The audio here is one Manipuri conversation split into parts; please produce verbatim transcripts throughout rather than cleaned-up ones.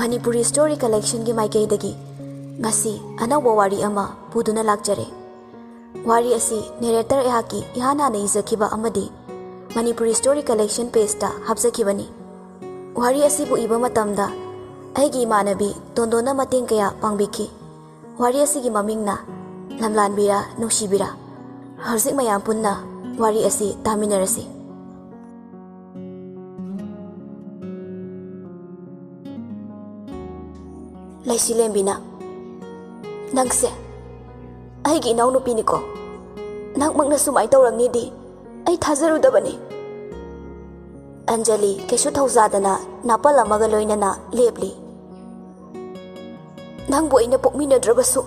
ꯃꯅꯤꯄꯨꯔꯤ ꯁ꯭ꯇꯣꯔꯤ ꯀꯂꯦꯛꯁꯟꯒꯤ ꯃꯥꯏꯀꯩꯗꯒꯤ ꯉꯁꯤ ꯑꯅꯧꯕ ꯋꯥꯔꯤ ꯑꯃ ꯄꯨꯗꯨꯅ ꯂꯥꯛꯆꯔꯦ꯫ ꯋꯥꯔꯤ ꯑꯁꯤ ꯅꯦꯔꯦꯇꯔ ꯑꯩꯍꯥꯛꯀꯤ ꯏꯍꯥꯟ ꯍꯥꯟꯅ ꯏꯖꯈꯤꯕ ꯑꯃꯗꯤ ꯃꯅꯤꯄꯨꯔꯤ ꯁ꯭ꯇꯣꯔꯤ ꯀꯂꯦꯛꯁꯟ ꯄꯦꯖꯇ ꯍꯥꯞꯆꯈꯤꯕꯅꯤ꯫ ꯋꯥꯔꯤ ꯑꯁꯤꯕꯨ ꯏꯕ ꯃꯇꯝꯗ ꯑꯩꯒꯤ ꯏꯃꯥꯟꯅꯕꯤ ꯇꯣꯟꯗꯣꯟꯅ ꯃꯇꯦꯡ ꯀꯌꯥ ꯄꯥꯡꯕꯤꯈꯤ꯫ ꯋꯥꯔꯤ ꯑꯁꯤꯒꯤ ꯃꯃꯤꯡꯅ ꯂꯝꯂꯥꯟꯕꯤꯔꯥ ꯅꯨꯡꯁꯤꯕꯤꯔꯥ꯫ ꯍꯧꯖꯤꯛ ꯃꯌꯥꯝ ꯄꯨꯟꯅ ꯋꯥꯔꯤ ꯑꯁꯤ ꯇꯥꯃꯤꯟꯅꯔꯁꯤ꯫ ꯂꯩꯁꯤꯂꯦꯝꯕꯤꯅ, "ꯅꯪꯁꯦ ꯑꯩꯒꯤ ꯏꯅꯥꯎꯅꯨꯄꯤꯅꯤꯀꯣ? ꯅꯪꯃꯛꯅ ꯁꯨꯃꯥꯏꯅ ꯇꯧꯔꯝꯅꯤꯗꯤ ꯑꯩ ꯊꯥꯖꯔꯨꯗꯕꯅꯤ꯫" ꯑꯟꯖꯂꯤ ꯀꯩꯁꯨ ꯊꯧꯖꯥꯗꯅ ꯅꯥꯄꯜ ꯑꯃꯒ ꯂꯣꯏꯅꯅ ꯂꯦꯞꯂꯤ꯫ "ꯅꯪꯕꯨ ꯑꯩꯅ ꯄꯣꯛꯃꯤꯟꯅꯗ꯭ꯔꯕꯁꯨ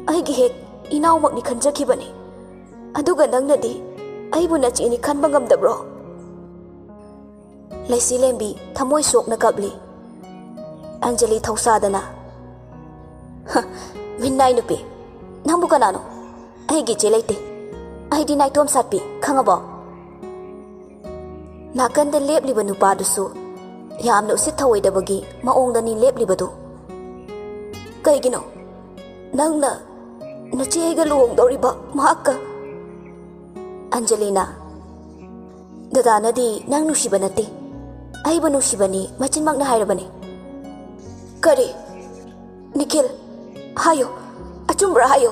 ꯑꯩꯒꯤ ꯍꯦꯛ ꯏꯅꯥꯎꯃꯛꯅꯤ ꯈꯟꯖꯈꯤꯕꯅꯤ꯫ ꯑꯗꯨꯒ ꯅꯪꯅꯗꯤ ꯑꯩꯕꯨ ꯅꯆꯦꯅꯤ ꯈꯟꯕ ꯉꯝꯗꯕ꯭ꯔꯣ?" ꯂꯩꯁꯤꯂꯦꯝꯕꯤ ꯊꯃꯣꯏ ꯁꯣꯛꯅ ꯀꯞꯂꯤ꯫ ꯑꯟꯖꯂꯤ ꯊꯧꯁꯥꯗꯅ, "ꯍ, ꯃꯤꯅꯥꯏ ꯅꯨꯄꯤ, ꯅꯪꯕꯨ ꯀꯅꯥꯅꯣ? ꯑꯩꯒꯤ ꯏꯆꯦ ꯂꯩꯇꯦ꯫ ꯑꯩꯗꯤ ꯅꯥꯏꯇꯣꯝ ꯁꯥꯠꯄꯤ, ꯈꯪꯉꯕꯣ?" ꯅꯥꯀꯟꯗ ꯂꯦꯞꯂꯤꯕ ꯅꯨꯄꯥꯗꯨꯁꯨ ꯌꯥꯝꯅ ꯎꯁꯤꯠ ꯊꯑꯣꯏꯗꯕꯒꯤ ꯃꯑꯣꯡꯗꯅꯤ ꯂꯦꯞꯂꯤꯕꯗꯨ꯫ "ꯀꯩꯒꯤꯅꯣ? ꯅꯪꯅ ꯅꯆꯦ ꯑꯩꯒ ꯂꯨꯍꯣꯡꯗꯧꯔꯤꯕ ꯃꯍꯥꯛꯀ?" ꯑꯟꯖꯂꯤꯅ, "ꯗꯗꯥꯅꯗꯤ ꯅꯪ ꯅꯨꯡꯁꯤꯕ ꯅꯠꯇꯦ, ꯑꯩꯕꯨ ꯅꯨꯡꯁꯤꯕꯅꯤ ꯃꯆꯤꯟꯃꯛꯅ ꯍꯥꯏꯔꯕꯅꯤ꯫" "ꯀꯔꯤ? ꯅꯤꯈꯤꯜ, ꯍꯥꯏꯌꯨ, ꯑꯆꯨꯝꯕ꯭ꯔꯥ ꯍꯥꯏꯌꯨ?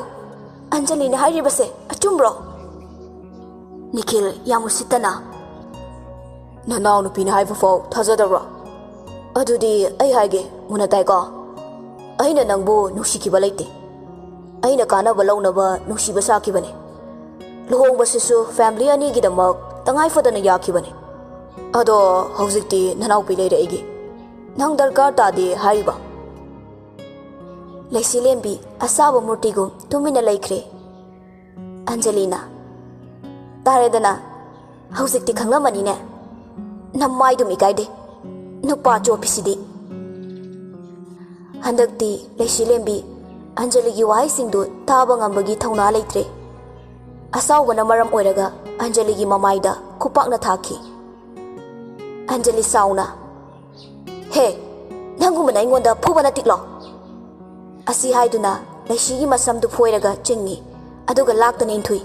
ꯑꯟꯖꯂꯤꯅ ꯍꯥꯏꯔꯤꯕꯁꯦ ꯑꯆꯨꯝꯕ꯭ꯔꯣ?" ꯅꯤꯈꯤꯜ ꯌꯥꯝ ꯎꯁꯤꯠꯇꯅ, "ꯅꯅꯥꯎ ꯅꯨꯄꯤꯅ ꯍꯥꯏꯕ ꯐꯥꯎ ꯊꯥꯖꯗꯕ꯭ꯔꯣ? ꯑꯗꯨꯗꯤ ꯑꯩ ꯍꯥꯏꯒꯦ, ꯃꯨꯟꯅ ꯇꯥꯏꯀꯣ? ꯑꯩꯅ ꯅꯪꯕꯨ ꯅꯨꯡꯁꯤꯈꯤꯕ ꯂꯩꯇꯦ꯫ ꯑꯩꯅ ꯀꯥꯟꯅꯕ ꯂꯧꯅꯕ ꯅꯨꯡꯁꯤꯕ ꯁꯥꯈꯤꯕꯅꯤ꯫ ꯂꯨꯍꯣꯡꯕꯁꯤꯁꯨ ꯐꯦꯃꯤꯂꯤ ꯑꯅꯤꯒꯤꯗꯃꯛ ꯇꯉꯥꯏ ꯐꯗꯅ ꯌꯥꯈꯤꯕꯅꯤ꯫ ꯑꯗꯣ ꯍꯧꯖꯤꯛꯇꯤ ꯅꯅꯥꯎꯄꯤ ꯂꯩꯔꯦ ꯑꯩꯒꯤ꯫ ꯅꯪ ꯗꯔꯀꯥꯔ ꯇꯥꯗꯦ ꯍꯥꯏꯔꯤꯕ?" ꯂꯩꯁꯤꯂꯦꯝꯕꯤ ꯑꯁꯥꯕ ꯃꯨꯔꯇꯤꯒꯨꯝ ꯇꯨꯃꯤꯟꯅ ꯂꯩꯈ꯭ꯔꯦ꯫ ꯑꯟꯖꯂꯤꯅ, "ꯇꯥꯔꯦꯗꯅ, ꯍꯧꯖꯤꯛꯇꯤ ꯈꯪꯂꯝꯃꯅꯤꯅꯦ꯫ ꯅꯃꯥꯏꯗꯨꯝ ꯏꯀꯥꯏꯗꯦ, ꯅꯨꯄꯥ ꯆꯣꯞꯄꯤꯁꯤꯗꯤ꯫" ꯍꯟꯗꯛꯇꯤ ꯂꯩꯁꯤꯂꯦꯝꯕꯤ ꯑꯟꯖꯂꯤꯒꯤ ꯋꯥꯍꯩꯁꯤꯡꯗꯨ ꯇꯥꯕ ꯉꯝꯕꯒꯤ ꯊꯧꯅꯥ ꯂꯩꯇ꯭ꯔꯦ꯫ ꯑꯁꯥꯎꯕꯅ ꯃꯔꯝ ꯑꯣꯏꯔꯒ ꯑꯟꯖꯂꯤꯒꯤ ꯃꯃꯥꯏꯗ ꯈꯨꯄꯥꯛꯅ ꯊꯥꯈꯤ꯫ ꯑꯟꯖꯂꯤ ꯁꯥꯎꯅ, "ꯍꯦ, ꯅꯪꯒꯨꯝꯕꯅ ꯑꯩꯉꯣꯟꯗ ꯐꯨꯕ ꯅꯠꯇꯤꯛꯂꯣ?" ꯑꯁꯤ ꯍꯥꯏꯗꯨꯅ ꯂꯩꯁꯤꯒꯤ ꯃꯁꯝꯗꯨ ꯐꯣꯏꯔꯒ ꯆꯤꯡꯏ, ꯑꯗꯨꯒ ꯂꯥꯛꯇꯅ ꯏꯟꯊꯨꯏ꯫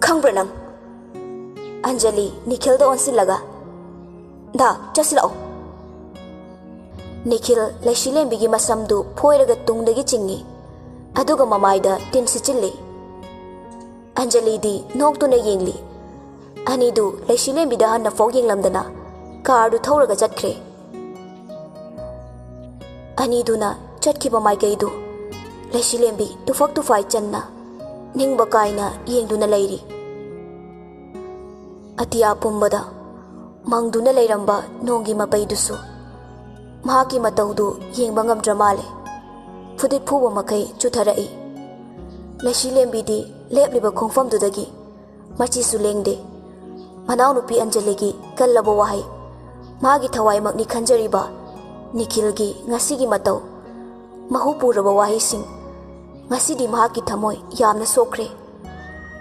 "ꯈꯪꯕ꯭ꯔꯥ ꯅꯪ?" ꯑꯟꯖꯂꯤ ꯅꯤꯈꯤꯜꯗ ꯑꯣꯟꯁꯤꯜꯂꯒ, "ꯗꯥ, ꯆꯠꯁꯤꯜꯂꯛꯑꯣ꯫" ꯅꯤꯈꯤꯜ ꯂꯩꯁꯤꯂꯦꯝꯕꯤꯒꯤ ꯃꯁꯝꯗꯨ ꯐꯣꯏꯔꯒ ꯇꯨꯡꯗꯒꯤ ꯆꯤꯡꯏ, ꯑꯗꯨꯒ ꯃꯃꯥꯏꯗ ꯇꯤꯟ ꯁꯤꯠꯆꯤꯜꯂꯤ꯫ ꯑꯟꯖꯂꯤꯗꯤ ꯅꯣꯛꯇꯨꯅ ꯌꯦꯡꯂꯤ꯫ ꯑꯅꯤꯗꯨ ꯂꯩꯁꯤꯂꯦꯝꯕꯤꯗ ꯍꯟꯅ ꯐꯥꯎ ꯌꯦꯡꯂꯝꯗꯅ ꯀꯥꯔꯗꯨ ꯊꯧꯔꯒ ꯆꯠꯈ꯭ꯔꯦ꯫ ꯑꯅꯤꯗꯨꯅ ꯆꯠꯈꯤꯕ ꯃꯥꯏꯀꯩꯗꯨ ꯂꯩꯁꯤꯂꯦꯝꯕꯤ ꯇꯨꯐꯛ ꯇꯨꯐꯥꯏ ꯆꯟꯅ ꯅꯤꯡꯕ ꯀꯥꯏꯅ ꯌꯦꯡꯗꯨꯅ ꯂꯩꯔꯤ꯫ ꯑꯇꯤꯌꯥ ꯄꯨꯝꯕꯗ ꯃꯪꯗꯨꯅ ꯂꯩꯔꯝꯕ ꯅꯣꯡꯒꯤ ꯃꯄꯩꯗꯨꯁꯨ ꯃꯍꯥꯛꯀꯤ ꯃꯇꯧꯗꯨ ꯌꯦꯡꯕ ꯉꯝꯗ꯭ꯔ ꯃꯥꯜꯂꯦ꯫ ꯐꯨꯗꯤꯠ ꯐꯨꯕ ꯃꯈꯩ ꯆꯨꯊꯔꯛꯏ꯫ ꯂꯩꯁꯤꯂꯦꯝꯕꯤꯗꯤ ꯂꯦꯞꯂꯤꯕ ꯈꯣꯡꯐꯝꯗꯨꯗꯒꯤ ꯃꯆꯤꯁꯨ ꯂꯦꯡꯗꯦ꯫ ꯃꯅꯥꯎꯅꯨꯄꯤ ꯑꯟꯖꯂꯤꯒꯤ ꯀꯜꯂꯕ ꯋꯥꯍꯩ, ꯃꯥꯒꯤ ꯊꯋꯥꯏꯃꯛꯅꯤ ꯈꯟꯖꯔꯤꯕ ꯅꯤꯈꯤꯜꯒꯤ ꯉꯁꯤꯒꯤ ꯃꯇꯧ, ꯃꯍꯨ ꯄꯨꯔꯕ ꯋꯥꯍꯩꯁꯤꯡ, ꯉꯁꯤꯗꯤ ꯃꯍꯥꯛꯀꯤ ꯊꯃꯣꯏ ꯌꯥꯝꯅ ꯁꯣꯛꯈ꯭ꯔꯦ꯫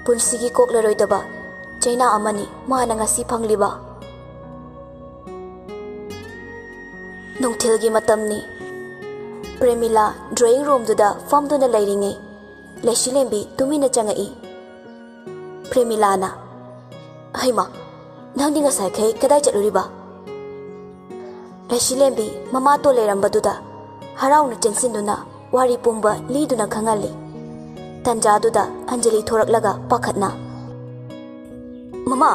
ꯄꯨꯟꯁꯤꯒꯤ ꯀꯣꯛꯂꯔꯣꯏꯗꯕ ꯆꯩꯅꯥ ꯑꯃꯅꯤ ꯃꯥꯅ ꯉꯁꯤ ꯐꯪꯂꯤꯕ꯫ ꯅꯨꯡꯊꯤꯜꯒꯤ ꯃꯇꯝꯅꯤ꯫ ꯄ꯭ꯔꯦꯃꯤꯂꯥ ꯗ꯭ꯔꯣꯌꯤꯡ ꯔꯨꯝꯗꯨꯗ ꯐꯝꯗꯨꯅ ꯂꯩꯔꯤꯉꯩ, ꯂꯩꯁꯤꯂꯦꯝꯕꯤ ꯇꯨꯃꯤꯟꯅ ꯆꯪꯉꯛꯏ꯫ ꯄ꯭ꯔꯦꯃꯤꯂꯥꯅ, "ꯍꯩꯃꯥ, ꯅꯪꯗꯤ ꯉꯁꯥꯏꯈꯩ ꯀꯗꯥꯏ ꯆꯠꯂꯨꯔꯤꯕ?" ꯂꯩꯁꯤꯂꯦꯝꯕꯤ ꯃꯃꯥꯇꯣꯟ ꯂꯩꯔꯝꯕꯗꯨꯗ ꯍꯔꯥꯎꯅ ꯆꯦꯟꯁꯤꯟꯗꯨꯅ ꯋꯥꯔꯤ ꯄꯨꯝꯕ ꯂꯤꯗꯨꯅ ꯈꯪꯍꯜꯂꯤ꯫ ꯇꯟꯖꯥꯗꯨꯗ ꯑꯟꯖꯂꯤ ꯊꯣꯔꯛꯂꯒ ꯄꯥꯈꯠꯅ, "ꯃꯃꯥ,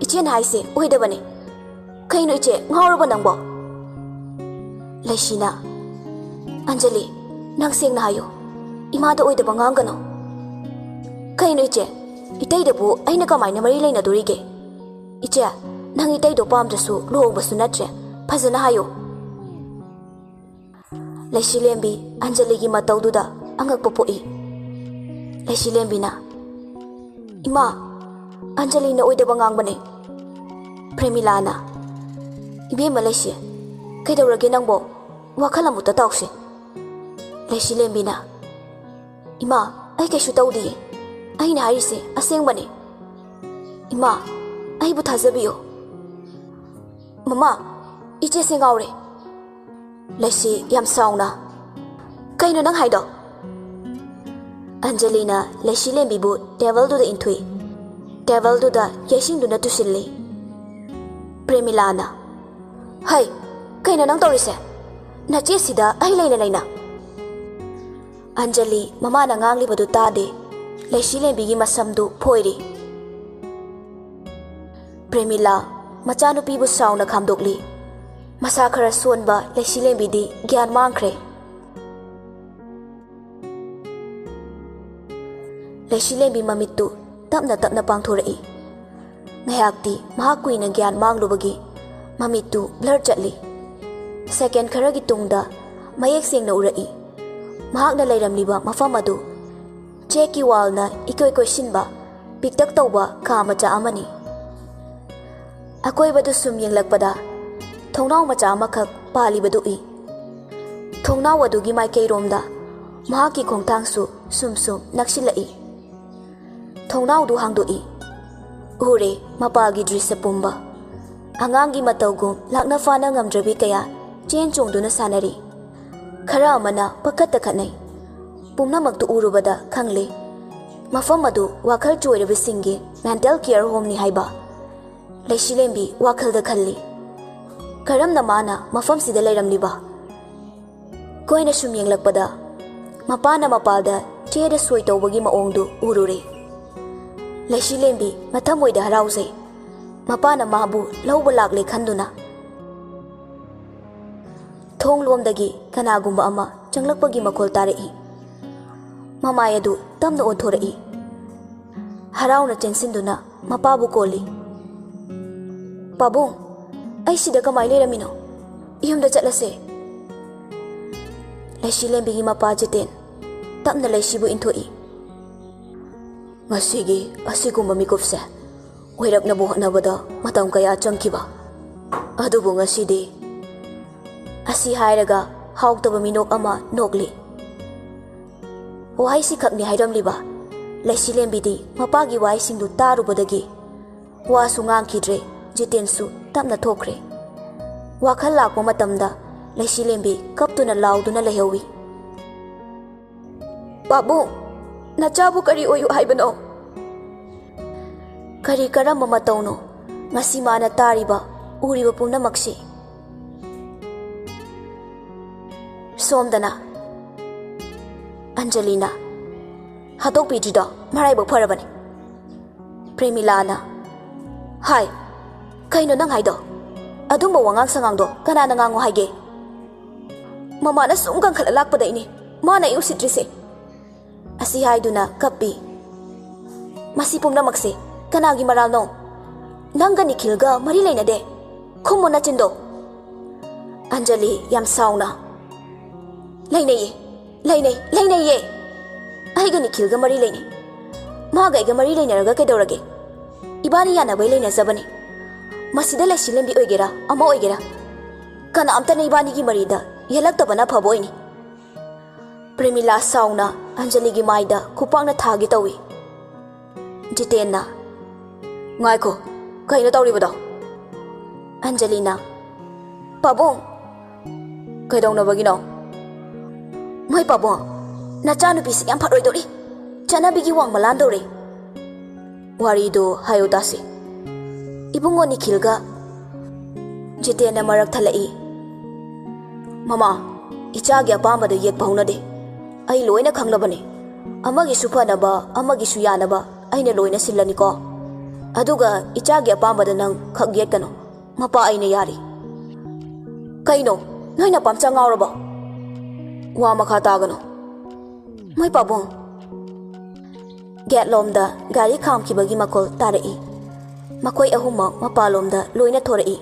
ꯏꯆꯦꯅ ꯍꯥꯏꯁꯦ ꯑꯣꯏꯗꯕꯅꯦ꯫ ꯀꯩꯅꯣ ꯏꯆꯦ, ꯉꯥꯎꯔꯕꯣ ꯅꯪꯕꯣ?" ꯂꯩꯁꯤꯅ, "ꯑꯟꯖꯂꯤ, ꯅꯪ ꯁꯦꯡꯅ ꯍꯥꯏꯌꯨ꯫ ꯏꯃꯥꯗ ꯑꯣꯏꯗꯕ ꯉꯥꯡꯒꯅꯨ꯫" "ꯀꯩꯅꯣ ꯏꯆꯦ? ꯏꯇꯩꯗꯕꯨ ꯑꯩꯅ ꯀꯃꯥꯏꯅ ꯃꯔꯤ ꯂꯩꯅꯗꯣꯔꯤꯒꯦ? ꯏꯆꯦ, ꯅꯪ ꯏꯇꯩꯗꯣ ꯄꯥꯝꯗ꯭ꯔꯁꯨ ꯂꯨꯍꯣꯡꯕꯁꯨ ꯅꯠꯇ꯭ꯔꯦ꯫ ꯐꯖꯅ ꯍꯥꯏꯌꯨ꯫" ꯂꯩꯁꯤꯂꯦꯝꯕꯤ ꯑꯟꯖꯂꯤꯒꯤ ꯃꯇꯧꯗꯨꯗ ꯑꯉꯛꯄ ꯄꯣꯛꯏ꯫ ꯂꯩꯁꯤꯂꯦꯝꯕꯤꯅ, "ꯏꯃꯥ, ꯑꯟꯖꯂꯤꯅ ꯑꯣꯏꯗꯕ ꯉꯥꯡꯕꯅꯦ꯫" ꯄ꯭ꯔꯦꯃꯤꯂꯥꯅ, "ꯏꯕꯦꯝꯃ ꯂꯩꯁꯤ, ꯀꯩꯗꯧꯔꯒꯦ ꯅꯪꯕꯣ? ꯋꯥꯈꯜ ꯑꯃꯨꯛꯇ ꯇꯥꯎꯁꯦ꯫" ꯂꯩꯁꯤꯂꯦꯝꯕꯤꯅ, "ꯏꯃꯥ, ꯑꯩ ꯀꯩꯁꯨ ꯇꯧꯗꯤꯌꯦ꯫ ꯑꯩꯅ ꯍꯥꯏꯔꯤꯁꯦ ꯑꯁꯦꯡꯕꯅꯦ꯫ ꯏꯃꯥ, ꯑꯩꯕꯨ ꯊꯥꯖꯕꯤꯌꯨ꯫" "ꯃꯃꯥ, ꯏꯆꯦꯁꯦ ꯉꯥꯎꯔꯦ꯫ ꯂꯩꯁꯤ, ꯌꯥꯝ ꯁꯥꯎꯅ꯫ "ꯀꯩꯅꯣ ꯅꯪ ꯍꯥꯏꯗꯣ?" ꯑꯟꯖꯂꯤꯅ ꯂꯩꯁꯤꯂꯦꯝꯕꯤꯕꯨ ꯇꯦꯕꯜꯗꯨꯗ ꯏꯟꯊꯨꯏ꯫ ꯇꯦꯕꯜꯗꯨꯗ ꯌꯩꯁꯤꯟꯗꯨꯅ ꯇꯨꯁꯤꯜꯂꯤ꯫ ꯄ꯭ꯔꯦꯃꯤꯂꯥꯅ, "ꯍꯩ, ꯀꯩꯅꯣ ꯅꯪ ꯇꯧꯔꯤꯁꯦ? ꯅꯆꯦꯁꯤꯗ ꯑꯩ ꯂꯩꯅ ꯂꯩꯅ!" ꯑꯟꯖꯂꯤ ꯃꯃꯥꯅ ꯉꯥꯡꯂꯤꯕꯗꯨ ꯇꯥꯗꯦ꯫ ꯂꯩꯁꯤꯂꯦꯝꯕꯤꯒꯤ ꯃꯁꯝꯗꯨ ꯐꯣꯏꯔꯤ꯫ ꯄ꯭ꯔꯦꯃꯤꯂꯥ ꯃꯆꯥꯅꯨꯄꯤꯕꯨ ꯁꯥꯎꯅ ꯈꯥꯝꯗꯣꯛꯂꯤ꯫ ꯃꯁꯥ ꯈꯔ ꯁꯣꯟꯕ ꯂꯩꯁꯤꯂꯦꯝꯕꯤꯗꯤ ꯒ꯭ꯌꯥꯟ ꯃꯥꯡꯈ꯭ꯔꯦ꯫ ꯂꯩꯁꯤꯂꯦꯝꯕꯤ ꯃꯃꯤꯠꯇꯨ ꯇꯞꯅ ꯇꯞꯅ ꯄꯥꯡꯊꯣꯔꯛꯏ꯫ ꯉꯥꯏꯍꯥꯛꯇꯤ ꯃꯍꯥꯛ ꯀꯨꯏꯅ ꯒ꯭ꯌꯥꯟ ꯃꯥꯡꯂꯨꯕꯒꯤ ꯃꯃꯤꯠꯇꯨ ꯕ꯭ꯂꯔ ꯆꯠꯂꯤ꯫ ꯁꯦꯀꯦꯟ ꯈꯔꯒꯤ ꯇꯨꯡꯗ ꯃꯌꯦꯛ ꯁꯦꯡꯅ ꯎꯔꯛꯏ꯫ ꯃꯍꯥꯛꯅ ꯂꯩꯔꯝꯂꯤꯕ ꯃꯐꯝ ꯑꯗꯨ ꯆꯦꯛꯀꯤ ꯋꯥꯜꯅ ꯏꯀꯣꯏ ꯀꯣꯏꯁꯤꯟꯕ ꯄꯤꯛꯇꯛ ꯇꯧꯕ ꯀꯥ ꯃꯆꯥ ꯑꯃꯅꯤ꯫ ꯑꯀꯣꯏꯕꯗꯨ ꯁꯨꯝ ꯌꯦꯡꯂꯛꯄꯗ ꯊꯣꯡꯅꯥꯎ ꯃꯆꯥ ꯑꯃꯈꯛ ꯄꯥꯜꯂꯤꯕꯗꯨ ꯎꯏ꯫ ꯊꯣꯡꯅꯥꯎ ꯑꯗꯨꯒꯤ ꯃꯥꯏꯀꯩꯔꯣꯝꯗ ꯃꯍꯥꯛꯀꯤ ꯈꯣꯡꯊꯥꯡꯁꯨ ꯁꯨꯝ ꯁꯨꯝ ꯅꯛꯁꯤꯜꯂꯛꯏ꯫ ꯊꯣꯡꯅꯥꯎꯗꯨ ꯍꯥꯡꯗꯣꯛꯏ꯫ ꯎꯔꯦ ꯃꯄꯥꯒꯤ ꯗ꯭ꯔꯤꯁ꯭ꯌ ꯄꯨꯝꯕ꯫ ꯑꯉꯥꯡꯒꯤ ꯃꯇꯧꯒꯨꯝ ꯂꯥꯛꯅ ꯐꯥꯅ ꯉꯝꯗ꯭ꯔꯕꯤ ꯀꯌꯥ ꯆꯦꯟ ꯆꯣꯡꯗꯨꯅ ꯁꯥꯟꯅꯔꯤ꯫ ꯈꯔ ꯑꯃꯅ ꯄꯪꯈꯠꯇ ꯈꯠꯅꯩ꯫ ꯄꯨꯝꯅꯃꯛꯇꯨ ꯎꯔꯨꯕꯗ ꯈꯪꯂꯦ, ꯃꯐꯝ ꯑꯗꯨ ꯋꯥꯈꯜ ꯆꯣꯏꯔꯕꯁꯤꯡꯒꯤ ꯃꯦꯟꯇꯦꯜ ꯀꯤꯌꯔ ꯍꯣꯝꯅꯤ ꯍꯥꯏꯕ꯫ ꯂꯩꯁꯤꯂꯦꯝꯕꯤ ꯋꯥꯈꯜꯗ ꯈꯜꯂꯤ, "ꯀꯔꯝꯅ ꯃꯥꯅ ꯃꯐꯝꯁꯤꯗ ꯂꯩꯔꯝꯂꯤꯕ?" ꯀꯣꯏꯅ ꯁꯨꯝ ꯌꯦꯡꯂꯛꯄꯗ ꯃꯄꯥꯅ ꯃꯄꯥꯜꯗ ꯆꯦꯗ ꯁꯣꯏ ꯇꯧꯕꯒꯤ ꯃꯑꯣꯡꯗꯨ ꯎꯔꯨꯔꯦ꯫ ꯂꯩꯁꯤꯂꯦꯝꯕꯤ ꯃꯊꯃꯣꯏꯗ ꯍꯔꯥꯎꯖꯩ꯫ ꯃꯄꯥꯅ ꯃꯥꯕꯨ ꯂꯧꯕ ꯂꯥꯛꯂꯦ ꯈꯟꯗꯨꯅ꯫ ꯊꯣꯡ ꯂꯣꯝꯗꯒꯤ ꯀꯅꯥꯒꯨꯝꯕ ꯑꯃ ꯆꯪꯂꯛꯄꯒꯤ ꯃꯈꯣꯜ ꯇꯥꯔꯛꯏ꯫ ꯃꯃꯥꯏ ꯑꯗꯨ ꯇꯞꯅ ꯑꯣꯟꯊꯣꯔꯛꯏ꯫ ꯍꯔꯥꯎꯅ ꯆꯦꯟꯁꯤꯟꯗꯨꯅ ꯃꯄꯥꯕꯨ ꯀꯣꯜꯂꯤ꯫ "ꯄꯥꯕꯨꯡ, ꯑꯩ ꯁꯤꯗ ꯀꯃꯥꯏ ꯂꯩꯔꯝꯃꯤꯅꯣ? ꯌꯨꯝꯗ ꯆꯠꯂꯁꯦ꯫" ꯂꯩꯁꯤꯂꯦꯝꯕꯤꯒꯤ ꯃꯄꯥ ꯖꯤꯇꯦꯟ ꯇꯞꯅ ꯂꯩꯁꯤꯕꯨ ꯏꯟꯊꯣꯛꯏ꯫ "ꯉꯁꯤꯒꯤ ꯑꯁꯤꯒꯨꯝꯕ ꯃꯤꯀꯨꯞꯁꯦ ꯑꯣꯏꯔꯛꯅꯕ ꯍꯣꯠꯅꯕꯗ ꯃꯇꯝ ꯀꯌꯥ ꯆꯪꯈꯤꯕ꯫ ꯑꯗꯨꯕꯨ ꯉꯁꯤꯗꯤ꯫" ꯑꯁꯤ ꯍꯥꯏꯔꯒ ꯍꯥꯎꯇꯕ ꯃꯤꯅꯣꯛ ꯑꯃ ꯅꯣꯛꯂꯤ꯫ ꯋꯥꯍꯩꯁꯤꯈꯛꯅꯤ ꯍꯥꯏꯔꯝꯂꯤꯕ꯫ ꯂꯩꯁꯤꯂꯦꯝꯕꯤꯗꯤ ꯃꯄꯥꯒꯤ ꯋꯥꯍꯩꯁꯤꯡꯗꯨ ꯇꯥꯔꯨꯕꯗꯒꯤ ꯋꯥꯁꯨ ꯉꯥꯡꯈꯤꯗ꯭ꯔꯦ꯫ ꯖꯤꯇꯦꯟꯁꯨ ꯇꯞꯅ ꯊꯣꯛꯈ꯭ꯔꯦ꯫ ꯋꯥꯈꯜ ꯂꯥꯛꯄ ꯃꯇꯝꯗ ꯂꯩꯁꯤꯂꯦꯝꯕꯤ ꯀꯞꯇꯨꯅ ꯂꯥꯎꯗꯨꯅ ꯂꯩꯍꯧꯏ꯫ "ꯄꯥꯕꯨꯡ, ꯅꯆꯥꯕꯨ ꯀꯔꯤ ꯑꯣꯏꯌꯨ ꯍꯥꯏꯕꯅꯣ?" "ꯀꯔꯤ ꯀꯔꯝꯕ ꯃꯇꯧꯅꯣ ꯉꯁꯤ ꯃꯥꯅ ꯇꯥꯔꯤꯕ, ꯎꯔꯤꯕ ꯄꯨꯝꯅꯃꯛꯁꯤ?" ꯁꯣꯝꯗꯅ ꯑꯟꯖꯂꯤꯅ, "ꯍꯥꯠꯇꯣꯛꯄꯤꯗ꯭ꯔꯤꯗꯣ ꯃꯔꯥꯏꯕꯛ ꯐꯔꯕꯅꯤ꯫" ꯄ꯭ꯔꯦꯃꯤꯂꯥꯅ, "ꯍꯥꯏ, ꯀꯩꯅꯣ ꯅꯪ ꯍꯥꯏꯗꯣ? ꯑꯗꯨꯝꯕ ꯋꯥꯉꯥꯡ ꯁꯉꯥꯡꯗꯣ ꯀꯅꯥꯅ ꯉꯥꯡꯉꯣ ꯍꯥꯏꯒꯦ? ꯃꯃꯥꯅ ꯁꯨꯝ ꯀꯟꯈꯠꯂ ꯂꯥꯛꯄꯗꯩꯅꯦ ꯃꯥꯅ ꯑꯩ ꯎꯁꯤꯠꯇ꯭ꯔꯤꯁꯦ꯫" ꯑꯁꯤ ꯍꯥꯏꯗꯨꯅ ꯀꯞꯄꯤ꯫ "ꯃꯁꯤ ꯄꯨꯝꯅꯃꯛꯁꯦ ꯀꯅꯥꯒꯤ ꯃꯔꯥꯜꯅꯣ? ꯅꯪꯒ ꯅꯤꯈꯤꯜꯒ ꯃꯔꯤ ꯂꯩꯅꯗꯦ꯫ ꯈꯨꯝꯃꯣ ꯅꯆꯤꯟꯗꯣ꯫" ꯑꯟꯖꯂꯤ ꯌꯥꯝ ꯁꯥꯎꯅ, "ꯂꯩꯅꯩꯌꯦ, ꯂꯩꯅꯩ, ꯂꯩꯅꯩꯌꯦ꯫ ꯑꯩꯒ ꯅꯤꯈꯤꯜꯒ ꯃꯔꯤ ꯂꯩꯅꯩ꯫ ꯃꯥꯒ ꯑꯩꯒ ꯃꯔꯤ ꯂꯩꯅꯔꯒ ꯀꯩꯗꯧꯔꯒꯦ? ꯏꯕꯥꯅꯤ ꯌꯥꯅꯕꯩ ꯂꯩꯅꯖꯕꯅꯤ꯫ ꯃꯁꯤꯗ ꯂꯩꯁꯤꯂꯦꯝꯕꯤ ꯑꯣꯏꯒꯦꯔꯥ, ꯑꯃ ꯑꯣꯏꯒꯦꯔꯥ, ꯀꯅꯥꯝꯇꯅ ꯏꯕꯥꯅꯤꯒꯤ ꯃꯔꯤꯗ ꯌꯦꯜꯂꯛꯇꯕꯅ ꯐꯕ ꯑꯣꯏꯅꯤ꯫" ꯄ꯭ꯔꯦꯃꯤꯂꯥ ꯁꯥꯎꯅ ꯑꯟꯖꯂꯤꯒꯤ ꯃꯥꯏꯗ ꯈꯨꯄꯥꯛꯅ ꯊꯥꯒꯦ ꯇꯧꯏ꯫ ꯖꯤꯇꯦꯟꯅ, "ꯉꯥꯏꯈꯣ, ꯀꯩꯅꯣ ꯇꯧꯔꯤꯕꯗꯣ?" ꯑꯟꯖꯂꯤꯅ, "ꯄꯥꯕꯨꯡ!" "ꯀꯩꯗꯧꯅꯕꯒꯤꯅꯣ?" "ꯃꯣꯏ ꯄꯥꯕꯨꯡ, ꯅꯆꯥꯅꯨꯄꯤꯁꯤ ꯌꯥꯝ ꯐꯠꯂꯣꯏꯗꯧꯔꯤ꯫ ꯆꯠꯅꯕꯤꯒꯤ ꯋꯥꯡꯃ ꯂꯥꯟꯗꯧꯔꯦ꯫" "ꯋꯥꯔꯤꯗꯣ ꯍꯥꯏꯌꯨ ꯇꯥꯁꯤ꯫" "ꯏꯕꯨꯡꯉꯣ ꯅꯤꯈꯤꯜꯒ꯫" ꯖꯤꯇꯦꯟꯅ ꯃꯔꯛ ꯊꯠꯂꯛꯏ꯫ "ꯃꯃꯥ, ꯏꯆꯥꯒꯤ ꯑꯄꯥꯝꯕꯗ ꯌꯦꯠꯄ ꯍꯧꯅꯗꯦ꯫ ꯑꯩ ꯂꯣꯏꯅ ꯈꯪꯂꯕꯅꯤ꯫ ꯑꯃꯒꯤꯁꯨ ꯐꯅꯕ, ꯑꯃꯒꯤꯁꯨ ꯌꯥꯅꯕ ꯑꯩꯅ ꯂꯣꯏꯅ ꯁꯤꯜꯂꯅꯤꯀꯣ꯫ ꯑꯗꯨꯒ ꯏꯆꯥꯒꯤ ꯑꯄꯥꯝꯕꯗ ꯅꯪ ꯈꯛ ꯌꯦꯠꯀꯅꯨ꯫ ꯃꯄꯥ ꯑꯩꯅ ꯌꯥꯔꯤ꯫" "ꯀꯩꯅꯣ? ꯅꯣꯏ ꯅꯄꯥꯝꯆꯥ ꯉꯥꯎꯔꯕꯣ? ꯋꯥ ꯃꯈꯥ ꯇꯥꯒꯅꯨ꯫" "ꯃꯣꯏ ꯄꯥꯕꯨꯡ!" ꯒꯦꯠꯂꯣꯝꯗ ꯒꯥꯔꯤ ꯈꯥꯝꯈꯤꯕꯒꯤ ꯃꯈꯣꯜ ꯇꯥꯔꯛꯏ꯫ ꯃꯈꯣꯏ ꯑꯍꯨꯝꯃꯛ ꯃꯄꯥꯟꯂꯣꯝꯗ ꯂꯣꯏꯅ ꯊꯣꯔꯛꯏ꯫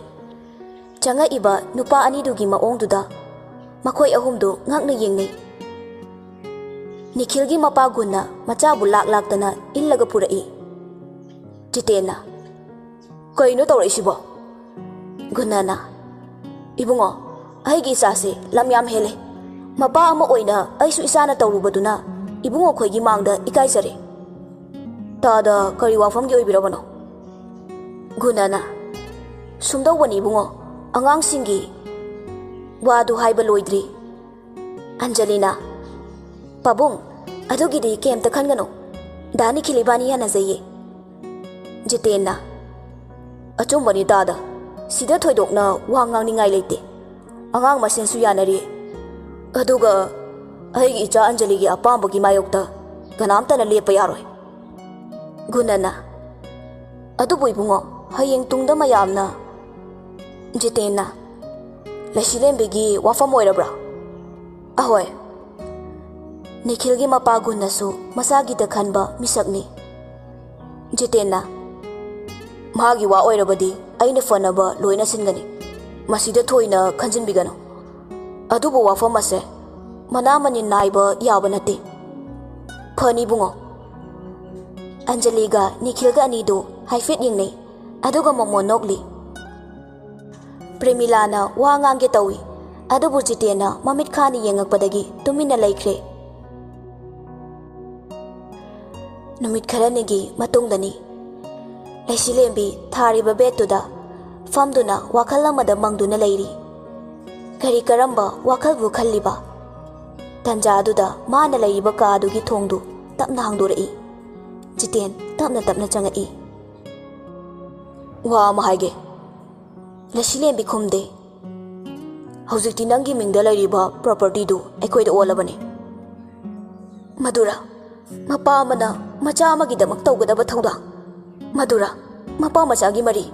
ꯆꯪꯉꯛꯏꯕ ꯅꯨꯄꯥ ꯑꯅꯤꯗꯨꯒꯤ ꯃꯑꯣꯡꯗꯨꯗ ꯃꯈꯣꯏ ꯑꯍꯨꯝꯗꯨ ꯉꯛꯅ ꯌꯦꯡꯅꯩ꯫ ꯅꯤꯈꯤꯜꯒꯤ ꯃꯄꯥ ꯒꯨꯟꯅ ꯃꯆꯥꯕꯨ ꯂꯥꯛ ꯂꯥꯛꯇꯅ ꯏꯜꯂꯒ ꯄꯨꯔꯛꯏ꯫ ꯖꯤꯇꯦꯟꯅ, "ꯀꯩꯅꯣ ꯇꯧꯔꯛꯏꯁꯤꯕꯣ?" ꯒꯨꯟꯅꯅ, "ꯏꯕꯨꯡꯉꯣ, ꯑꯩꯒꯤ ꯏꯆꯥꯁꯦ ꯂꯝ ꯌꯥꯝ ꯍꯦꯜꯂꯦ꯫ ꯃꯄꯥ ꯑꯃ ꯑꯣꯏꯅ ꯑꯩꯁꯨ ꯏꯆꯥꯅ ꯇꯧꯔꯨꯕꯗꯨꯅ ꯏꯕꯨꯡꯉꯣ ꯈꯣꯏꯒꯤ ꯃꯥꯡꯗ ꯏꯀꯥꯏꯖꯔꯦ꯫" "ꯇꯥꯗ ꯀꯔꯤ ꯋꯥꯐꯝꯒꯤ ꯑꯣꯏꯕꯤꯔꯕꯅꯣ?" ꯒꯨꯟꯅꯅ, "ꯁꯨꯝꯗꯧꯕꯅꯤ ꯏꯕꯨꯡꯉꯣ, ꯑꯉꯥꯡꯁꯤꯡꯒꯤ" ꯋꯥꯗꯨ ꯍꯥꯏꯕ ꯂꯣꯏꯗ꯭ꯔꯤ꯫ ꯑꯟꯖꯂꯤꯅ, "ꯄꯥꯕꯨꯡ, ꯑꯗꯨꯒꯤꯗꯤ ꯀꯩꯝꯇ ꯈꯟꯒꯅꯨ꯫ ꯗꯥ ꯅꯤꯈꯤꯜ ꯏꯕꯥꯅꯤ ꯌꯥꯅꯖꯩꯌꯦ꯫" ꯖꯤꯇꯦꯟꯅ, "ꯑꯆꯨꯝꯕꯅꯤ ꯇꯥꯗ, ꯁꯤꯗ ꯊꯣꯏꯗꯣꯛꯅ ꯋꯥ ꯉꯥꯡꯅꯤꯡꯉꯥꯏ ꯂꯩꯇꯦ꯫ ꯑꯉꯥꯡ ꯃꯁꯦꯟꯁꯨ ꯌꯥꯅꯔꯤ꯫ ꯑꯗꯨꯒ ꯑꯩꯒꯤ ꯏꯆꯥ ꯑꯟꯖꯂꯤꯒꯤ ꯑꯄꯥꯝꯕꯒꯤ ꯃꯥꯌꯣꯛꯇ ꯀꯅꯥꯝꯇꯅ ꯂꯦꯞꯄ ꯌꯥꯔꯣꯏ꯫" ꯒꯨꯅꯅ, "ꯑꯗꯨꯕꯨ ꯏꯕꯨꯡꯉꯣ, ꯍꯌꯦꯡ ꯇꯨꯡꯗ ꯃꯌꯥꯝꯅ꯫" ꯖꯤꯇꯦꯟꯅ, "ꯂꯩꯁꯤꯂꯦꯝꯕꯤꯒꯤ ꯋꯥꯐꯝ ꯑꯣꯏꯔꯕ꯭ꯔꯥ?" "ꯑꯍꯣꯏ꯫ ꯅꯤꯈꯤꯜꯒꯤ ꯃꯄꯥ ꯒꯨꯟꯅꯁꯨ ꯃꯆꯥꯒꯤꯗ ꯈꯟꯕ ꯃꯤꯁꯛꯅꯤ꯫" ꯖꯤꯇꯦꯟꯅ, "ꯃꯍꯥꯛꯀꯤ ꯋꯥ ꯑꯣꯏꯔꯕꯗꯤ ꯑꯩꯅ ꯐꯅꯕ ꯂꯣꯏꯅ ꯁꯤꯟꯒꯅꯤ꯫ ꯃꯁꯤꯗ ꯊꯣꯏꯅ ꯈꯟꯖꯤꯟꯕꯤꯒꯅꯨ꯫ ꯑꯗꯨꯕꯨ ꯋꯥꯐꯝ ꯑꯁꯦ ꯃꯅꯥ ꯃꯅꯤꯟ ꯅꯥꯏꯕ ꯌꯥꯕ ꯅꯠꯇꯦ꯫" "ꯐꯅꯤ ꯏꯕꯨꯡꯉꯣ꯫" ꯑꯟꯖꯂꯤꯒ ꯅꯤꯈꯤꯜꯒ ꯑꯅꯤꯗꯨ ꯍꯥꯏꯐꯦꯠ ꯌꯦꯡꯅꯩ, ꯑꯗꯨꯒ ꯃꯣꯃꯣꯟ ꯅꯣꯛꯂꯤ꯫ ꯄ꯭ꯔꯦꯃꯤꯂꯥꯅ ꯋꯥ ꯉꯥꯡꯒꯦ ꯇꯧꯏ, ꯑꯗꯨꯕꯨ ꯖꯤꯇꯦꯟꯅ ꯃꯃꯤꯠ ꯈꯥꯅ ꯌꯦꯡꯉꯛꯄꯗꯒꯤ ꯇꯨꯃꯤꯟꯅ ꯂꯩꯈ꯭ꯔꯦ꯫ ꯅꯨꯃꯤꯠ ꯈꯔꯅꯤꯒꯤ ꯃꯇꯨꯡꯗꯅꯤ꯫ ꯂꯩꯁꯤꯂꯦꯝꯕꯤ ꯊꯥꯔꯤꯕ ꯕꯦꯗꯇꯨꯗ ꯐꯝꯗꯨꯅ ꯋꯥꯈꯜ ꯑꯃꯗ ꯃꯪꯗꯨꯅ ꯂꯩꯔꯤ꯫ ꯀꯔꯤ ꯀꯔꯝꯕ ꯋꯥꯈꯜꯕꯨ ꯈꯜꯂꯤꯕ? ꯇꯟꯖꯥꯗꯨꯗ ꯃꯥꯅ ꯂꯩꯔꯤꯕ ꯀꯥꯗꯨꯒꯤ ꯊꯣꯡꯗꯨ ꯇꯞꯅ ꯍꯥꯡꯗꯣꯔꯛꯏ꯫ ꯖꯤꯇꯦꯟ ꯇꯞꯅ ꯇꯞꯅ ꯆꯪꯉꯛꯏ꯫ "ꯋꯥ ꯑꯃ ꯍꯥꯏꯒꯦ꯫" ꯂꯩꯁꯤꯂꯦꯝꯕꯤ ꯈꯨꯝꯗꯦ꯫ "ꯍꯧꯖꯤꯛꯇꯤ ꯅꯪꯒꯤ ꯃꯤꯡꯗ ꯂꯩꯔꯤꯕ ꯄ꯭ꯔꯣꯄꯔꯇꯤꯗꯨ ꯑꯩꯈꯣꯏꯗ ꯑꯣꯜꯂꯕꯅꯤ꯫" "ꯃꯗꯨꯔ? ꯃꯄꯥ ꯑꯃꯅ ꯃꯆꯥ ꯑꯃꯒꯤꯗꯃꯛ ꯇꯧꯒꯗꯕ ꯊꯧꯗꯥꯡ? ꯃꯗꯨꯔ ꯃꯄꯥ ꯃꯆꯥꯒꯤ ꯃꯔꯤ?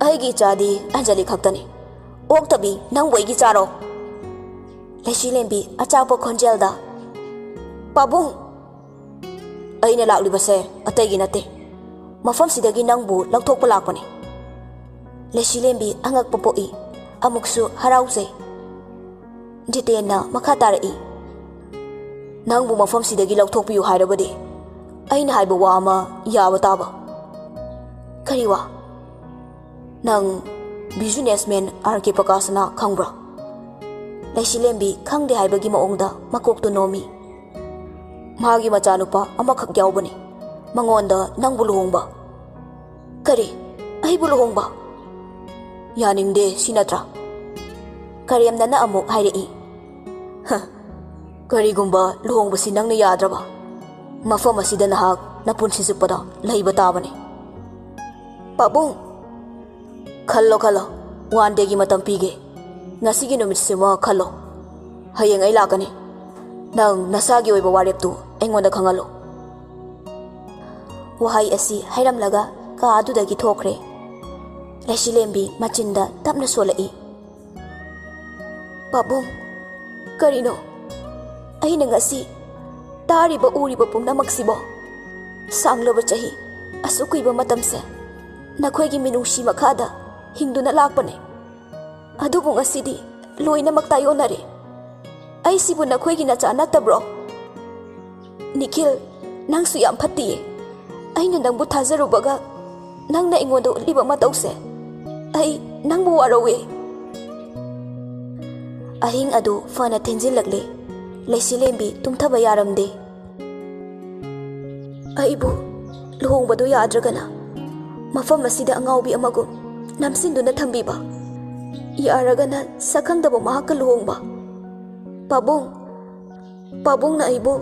ꯑꯩꯒꯤ ꯏꯆꯥꯗꯤ ꯑꯟꯖꯂꯤ ꯈꯛꯇꯅꯤ꯫ ꯑꯣꯛꯇꯕꯤ, ꯅꯪꯕꯨ ꯑꯩꯒꯤ ꯏꯆꯥꯔꯣ?" ꯂꯩꯁꯤꯂꯦꯝꯕꯤ ꯑꯆꯥꯛꯄ ꯈꯣꯟꯖꯦꯜꯗ, "ꯄꯥꯕꯨꯡ!" "ꯑꯩꯅ ꯂꯥꯛꯂꯤꯕꯁꯦ ꯑꯇꯩꯒꯤ ꯅꯠꯇꯦ, ꯃꯐꯝꯁꯤꯗꯒꯤ ꯅꯪꯕꯨ ꯂꯧꯊꯣꯛꯄ ꯂꯥꯛꯄꯅꯤ꯫" ꯂꯩꯁꯤꯂꯦꯝꯕꯤ ꯑꯉꯛꯄ ꯄꯣꯛꯏ, ꯑꯃꯨꯛꯁꯨ ꯍꯔꯥꯎꯖꯩ꯫ ꯖꯤꯇꯦꯟꯅ ꯃꯈꯥ ꯇꯥꯔꯛꯏ, "ꯅꯪꯕꯨ ꯃꯐꯝꯁꯤꯗꯒꯤ ꯂꯧꯊꯣꯛꯄꯤꯌꯨ ꯍꯥꯏꯔꯕꯗꯤ ꯑꯩꯅ ꯍꯥꯏꯕ ꯋꯥ ꯑꯃ ꯌꯥꯕ ꯇꯥꯕ꯫" "ꯀꯔꯤ ꯋꯥ?" "ꯅꯪ ꯕꯤꯖꯤꯅꯦꯁꯃꯦꯟ ꯑꯥꯔ ꯀꯦ ꯄ꯭ꯔꯀꯥꯁꯅ ꯈꯪꯕ꯭ꯔꯥ?" ꯂꯩꯁꯤꯂꯦꯝꯕꯤ ꯈꯪꯗꯦ ꯍꯥꯏꯕꯒꯤ ꯃꯑꯣꯡꯗ ꯃꯀꯣꯛꯇꯨ ꯅꯣꯝꯃꯤ꯫ "ꯃꯥꯒꯤ ꯃꯆꯥꯅꯨꯄꯥ ꯑꯃꯈꯛ ꯌꯥꯎꯕꯅꯤ, ꯃꯉꯣꯟꯗ ꯅꯪꯕꯨ ꯂꯨꯍꯣꯡꯕ꯫" "ꯀꯔꯤ? ꯑꯩꯕꯨ ꯂꯨꯍꯣꯡꯕ? ꯌꯥꯅꯤꯡꯗꯦ, ꯁꯤ ꯅꯠꯇ꯭ꯔꯥ?" ꯀꯔꯦꯝꯅꯅ ꯑꯃꯨꯛ ꯍꯥꯏꯔꯛꯏ, "ꯍ, ꯀꯔꯤꯒꯨꯝꯕ ꯂꯨꯍꯣꯡꯕꯁꯤ ꯅꯪꯅ ꯌꯥꯗ꯭ꯔꯕ, ꯃꯐꯝ ꯑꯁꯤꯗ ꯅꯍꯥꯛ ꯅꯄꯨꯟꯁꯤ ꯆꯨꯞꯄꯗ ꯂꯩꯕ ꯇꯥꯕꯅꯤ꯫ ꯄꯥꯕꯨꯡ, ꯈꯜꯂꯣ, ꯈꯜꯂꯣ, ꯋꯥꯟ ꯗꯦꯒꯤ ꯃꯇꯝ ꯄꯤꯒꯦ꯫ ꯉꯁꯤꯒꯤ ꯅꯨꯃꯤꯠꯁꯤꯃ ꯈꯜꯂꯣ꯫ ꯍꯌꯦꯡ ꯑꯩ ꯂꯥꯛꯀꯅꯤ꯫ ꯅꯪ ꯅꯁꯥꯒꯤ ꯑꯣꯏꯕ ꯋꯥꯔꯦꯞꯇꯨ ꯑꯩꯉꯣꯟꯗ ꯈꯪꯍꯜꯂꯨ"꯫ ꯋꯥꯍꯩ ꯑꯁꯤ ꯍꯥꯏꯔꯝꯂꯒ ꯀꯥ ꯑꯗꯨꯗꯒꯤ ꯊꯣꯛꯈ꯭ꯔꯦ꯫ ꯂꯩꯁꯤꯂꯦꯝꯕꯤ ꯃꯆꯤꯟꯗ ꯇꯞꯅ ꯁꯣꯜꯂꯛꯏ, "ꯄꯥꯕꯨꯡ, ꯀꯔꯤꯅꯣ? ꯑꯩꯅ ꯉꯁꯤ ꯇꯥꯔꯤꯕ ꯎꯔꯤꯕ ꯄꯨꯝꯅꯃꯛꯁꯤꯕꯣ? ꯁꯥꯡꯂꯕ ꯆꯍꯤ ꯑꯁꯨꯛ ꯀꯨꯏꯕ ꯃꯇꯝꯁꯦ ꯅꯈꯣꯏꯒꯤ ꯃꯤꯅꯨꯡꯁꯤ ꯃꯈꯥꯗ ꯍꯤꯡꯗꯨꯅ ꯂꯥꯛꯄꯅꯦ꯫ ꯑꯗꯨꯕꯨ ꯉꯁꯤꯗꯤ ꯂꯣꯏꯅꯃꯛ ꯇꯥꯏꯑꯣꯟꯅꯔꯦ꯫ ꯑꯩꯁꯤꯕꯨ ꯅꯈꯣꯏꯒꯤ ꯅꯆꯥ ꯅꯠꯇꯕ꯭ꯔꯣ? ꯅꯤꯈꯤꯜ, ꯅꯪꯁꯨ ꯌꯥꯝ ꯐꯠꯇꯤꯌꯦ꯫ ꯑꯩꯅ ꯅꯪꯕꯨ ꯊꯥꯖꯔꯨꯕꯒ ꯅꯪꯅ ꯑꯩꯉꯣꯟꯗ ꯎꯠꯂꯤꯕ ꯃꯇꯧꯁꯦ, ꯑꯩ ꯅꯪꯕꯨ ꯋꯥꯔꯧꯋꯦ"꯫ ꯑꯍꯤꯡ ꯑꯗꯨ ꯐꯅ ꯊꯦꯡꯖꯤꯜꯂꯛꯂꯦ꯫ ꯂꯩꯁꯤꯂꯦꯝꯕꯤ ꯇꯨꯝꯊꯕ ꯌꯥꯔꯝꯗꯦ꯫ "ꯑꯩꯕꯨ ꯂꯨꯍꯣꯡꯕꯗꯨ ꯌꯥꯗ꯭ꯔꯒꯅ ꯃꯐꯝ ꯑꯁꯤꯗ ꯑꯉꯥꯎꯕꯤ ꯑꯃꯒꯨꯝ ꯅꯝꯁꯤꯟꯗꯨꯅ ꯊꯝꯕꯤꯕ, ꯌꯥꯔꯒꯅ ꯁꯛꯈꯪꯗꯕ ꯃꯍꯥꯛꯀ ꯂꯨꯍꯣꯡꯕ꯫ ꯄꯥꯕꯨꯡ, ꯄꯥꯕꯨꯡꯅ ꯑꯩꯕꯨ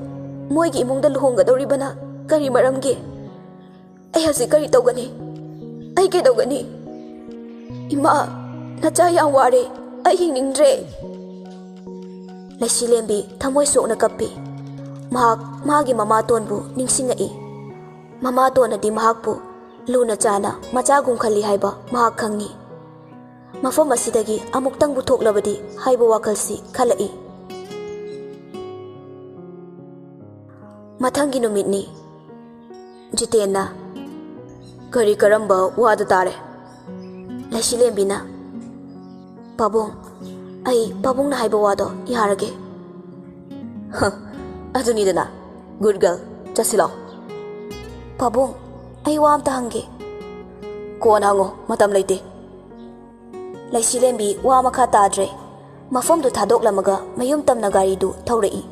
ꯃꯣꯏꯒꯤ ꯏꯃꯨꯡꯗ ꯂꯨꯍꯣꯡꯒꯗꯧꯔꯤꯕꯅ ꯀꯔꯤ ꯃꯔꯝꯒꯤ? ꯑꯩ ꯍꯧꯖꯤꯛ ꯀꯔꯤ ꯇꯧꯒꯅꯤ? ꯑꯩ ꯀꯩꯗꯧꯒꯅꯤ? ꯏꯃꯥ, ꯅꯆꯥ ꯌꯥꯝ ꯋꯥꯔꯦ, ꯑꯩ ꯍꯤꯡꯅꯤꯡꯗ꯭ꯔꯦ"꯫ ꯂꯩꯁꯤꯂꯦꯝꯕꯤ ꯊꯃꯣꯏ ꯁꯣꯛꯅ ꯀꯞꯄꯤ꯫ ꯃꯍꯥꯛ ꯃꯥꯒꯤ ꯃꯃꯥꯇꯣꯟꯕꯨ ꯅꯤꯡꯁꯤꯡꯉꯛꯏ꯫ ꯃꯃꯥꯇꯣꯟꯅꯗꯤ ꯃꯍꯥꯛꯄꯨ ꯂꯨꯅ ꯆꯥꯅ ꯃꯆꯥꯒꯨꯝ ꯈꯜꯂꯤ ꯍꯥꯏꯕ ꯃꯍꯥꯛ ꯈꯪꯉꯤ꯫ ꯃꯐꯝ ꯑꯁꯤꯗꯒꯤ ꯑꯃꯨꯛꯇꯪꯕꯨ ꯊꯣꯛꯂꯕꯗꯤ ꯍꯥꯏꯕ ꯋꯥꯈꯜꯁꯤ ꯈꯜꯂꯛꯏ꯫ ꯃꯊꯪꯒꯤ ꯅꯨꯃꯤꯠꯅꯤ꯫ ꯖꯤꯇꯦꯟꯅ, "ꯀꯔꯤ ꯀꯔꯝꯕ ꯋꯥꯗ ꯇꯥꯔꯦ?" ꯂꯩꯁꯤꯂꯦꯝꯕꯤꯅ, "ꯄꯥꯕꯨꯡ, ꯑꯩ ꯄꯥꯕꯨꯡꯅ ꯍꯥꯏꯕ ꯋꯥꯗꯣ ꯌꯥꯔꯒꯦ"꯫ "ꯍ, ꯑꯗꯨꯅꯤꯗꯅ꯫ Good girl, ꯆꯠꯁꯤꯜꯂꯣ"꯫ "ꯄꯥꯕꯨꯡ, ꯑꯩ ꯋꯥ ꯑꯝꯇ ꯍꯪꯒꯦ"꯫ "ꯀꯣꯟꯅ ꯍꯪꯉꯣ, ꯃꯇꯝ ꯂꯩꯇꯦ"꯫ ꯂꯩꯁꯤꯂꯦꯝꯕꯤ ꯋꯥ ꯃꯈꯥ ꯇꯥꯗ꯭ꯔꯦ꯫ ꯃꯐꯝꯗꯨ ꯊꯥꯗꯣꯛꯂꯝꯃꯒ ꯃꯌꯨꯝ ꯇꯝꯅ ꯒꯥꯔꯤꯗꯨ ꯊꯧꯔꯛꯏ꯫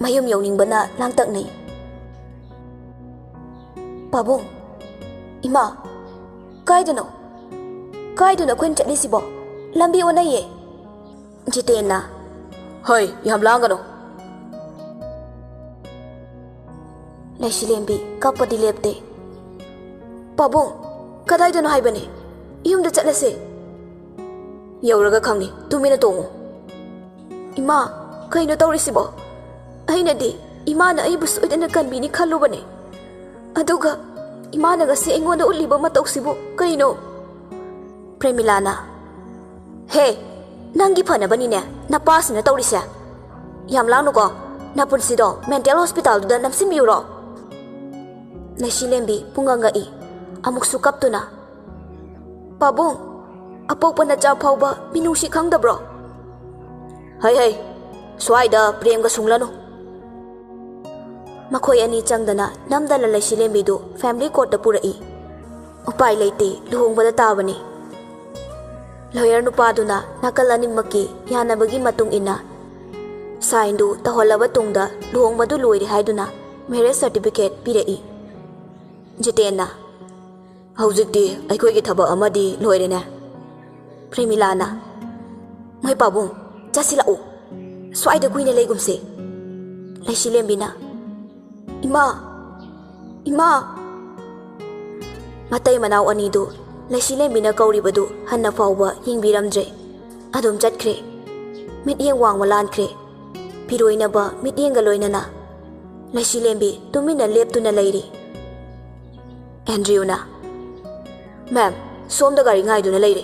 ꯃꯌꯨꯝ ꯌꯧꯅꯤꯡꯕꯅ ꯂꯥꯡꯇꯛꯅꯩ꯫ "ꯄꯥꯕꯨꯡ, ꯏꯃꯥ, ꯀꯥꯏꯗꯅꯣ? ꯀꯥꯏꯗꯅꯣ ꯑꯩꯈꯣꯏꯅ ꯆꯠꯂꯤꯁꯤꯕꯣ? ꯂꯝꯕꯤ ꯑꯣꯟꯅꯩꯌꯦ"꯫ ꯖꯤꯇꯦꯟꯅ, "ꯍꯣꯏ, ꯌꯥꯝ ꯂꯥꯡꯒꯅꯨ꯫" ꯂꯩꯁꯤꯂꯦꯝꯕꯤ ꯀꯞꯄꯗꯤ ꯂꯦꯞꯇꯦ꯫ "ꯄꯥꯕꯨꯡ, ꯀꯗꯥꯏꯗꯅꯣ ꯍꯥꯏꯕꯅꯦ? ꯌꯨꯝꯗ ꯆꯠꯂꯁꯦ꯫" "ꯌꯧꯔꯒ ꯈꯪꯅꯤ, ꯇꯨꯃꯤꯟꯅ ꯇꯣꯡꯉꯨ꯫" "ꯏꯃꯥ, ꯀꯩꯅꯣ ꯇꯧꯔꯤꯁꯤꯕꯣ? ꯑꯩꯅꯗꯤ ꯏꯃꯥꯅ ꯑꯩꯕꯨ ꯁꯣꯏꯗꯅ ꯀꯟꯕꯤꯅꯤ ꯈꯜꯂꯨꯕꯅꯦ꯫ ꯑꯗꯨꯒ ꯏꯃꯥꯅ ꯉꯁꯤ ꯑꯩꯉꯣꯟꯗ ꯎꯠꯂꯤꯕ ꯃꯇꯧꯁꯤꯕꯨ ꯀꯩꯅꯣ?" ꯄ꯭ꯔꯦꯃꯤꯂꯥꯅ, "ꯍꯦ, ꯅꯪꯒꯤ ꯐꯅꯕꯅꯤꯅꯦ ꯅꯄꯥꯁꯤꯅ ꯇꯧꯔꯤꯁꯦ꯫ ꯌꯥꯝ ꯂꯥꯡꯅꯨꯀꯣ, ꯅꯄꯨꯟꯁꯤꯗꯣ ꯃꯦꯟꯇꯦꯜ ꯍꯣꯁꯄꯤꯇꯥꯜꯗꯨꯗ ꯅꯝꯁꯤꯟꯕꯤꯌꯨꯔꯣ?" ꯂꯩꯁꯤꯂꯦꯝꯕꯤ ꯄꯨꯡꯉꯛ ꯉꯛꯏ, ꯑꯃꯨꯛꯁꯨ ꯀꯞꯇꯨꯅ, "ꯄꯥꯕꯨꯡ, ꯑꯄꯣꯛꯄ ꯅꯆꯥ ꯐꯥꯎꯕ ꯃꯤꯅꯨꯡꯁꯤ ꯈꯪꯗꯕ꯭ꯔꯣ?" "ꯍꯩ ꯍꯩ, ꯁ꯭ꯋꯥꯏꯗ ꯄ꯭ꯔꯦꯝꯒ ꯁꯨꯡꯂꯅꯨ꯫" ꯃꯈꯣꯏ ꯑꯅꯤ ꯆꯪꯗꯅ ꯅꯝꯗꯅ ꯂꯩꯁꯤꯂꯦꯝꯕꯤꯗꯨ ꯐꯦꯃꯤꯂꯤ ꯀꯣꯔꯠꯇ ꯄꯨꯔꯛꯏ꯫ ꯎꯄꯥꯏ ꯂꯩꯇꯦ, ꯂꯨꯍꯣꯡꯕꯗ ꯇꯥꯕꯅꯤ꯫ ꯂꯣꯌꯔ ꯅꯨꯄꯥꯗꯨꯅ ꯅꯥꯀꯜ ꯑꯅꯤꯃꯛꯀꯤ ꯌꯥꯅꯕꯒꯤ ꯃꯇꯨꯡ ꯏꯟꯅ ꯁꯥꯏꯟꯗꯨ ꯇꯧꯍꯜꯂꯕ ꯇꯨꯡꯗ ꯂꯨꯍꯣꯡꯕꯗꯨ ꯂꯣꯏꯔꯦ ꯍꯥꯏꯗꯨꯅ ꯃꯦꯔꯦꯖ ꯁꯥꯔꯇꯤꯐꯤꯀꯦꯠ ꯄꯤꯔꯛꯏ꯫ ꯖꯤꯇꯦꯟꯅ, "ꯍꯧꯖꯤꯛꯇꯤ ꯑꯩꯈꯣꯏꯒꯤ ꯊꯕꯛ ꯑꯃꯗꯤ ꯂꯣꯏꯔꯦꯅꯦ꯫" ꯄ꯭ꯔꯦꯃꯤꯂꯥꯅ, "ꯃꯣꯏ ꯄꯥꯕꯨꯡ, ꯆꯠꯁꯤꯜꯂꯛꯎ꯫ ꯁ꯭ꯋꯥꯏꯗ ꯀꯨꯏꯅ ꯂꯩꯒꯨꯝꯁꯦ꯫" ꯂꯩꯁꯤꯂꯦꯝꯕꯤꯅ, "ꯏꯃꯥ! ꯏꯃꯥ!" ꯃꯇꯩ ꯃꯅꯥꯎ ꯑꯅꯤꯗꯨ ꯂꯩꯁꯤꯂꯦꯝꯕꯤꯅ ꯀꯧꯔꯤꯕꯗꯨ ꯍꯟꯅ ꯐꯥꯎꯕ ꯌꯦꯡꯕꯤꯔꯝꯗ꯭ꯔꯦ꯫ ꯑꯗꯨꯝ ꯆꯠꯈ꯭ꯔꯦ꯫ ꯃꯤꯠꯌꯦꯡ ꯋꯥꯡꯃ ꯂꯥꯟꯈ꯭ꯔꯦ꯫ ꯐꯤꯔꯣꯏꯅꯕ ꯃꯤꯠꯌꯦꯡꯒ ꯂꯣꯏꯅꯅ ꯂꯩꯁꯤꯂꯦꯝꯕꯤ ꯇꯨꯃꯤꯟꯅ ꯂꯦꯞꯇꯨꯅ ꯂꯩꯔꯤ꯫ ꯑꯦꯟꯗ꯭ꯔꯤꯌꯨꯅ, "ꯃꯦꯝ, ꯁꯣꯝꯗ ꯒꯥꯔꯤ ꯉꯥꯏꯗꯨꯅ ꯂꯩꯔꯦ꯫"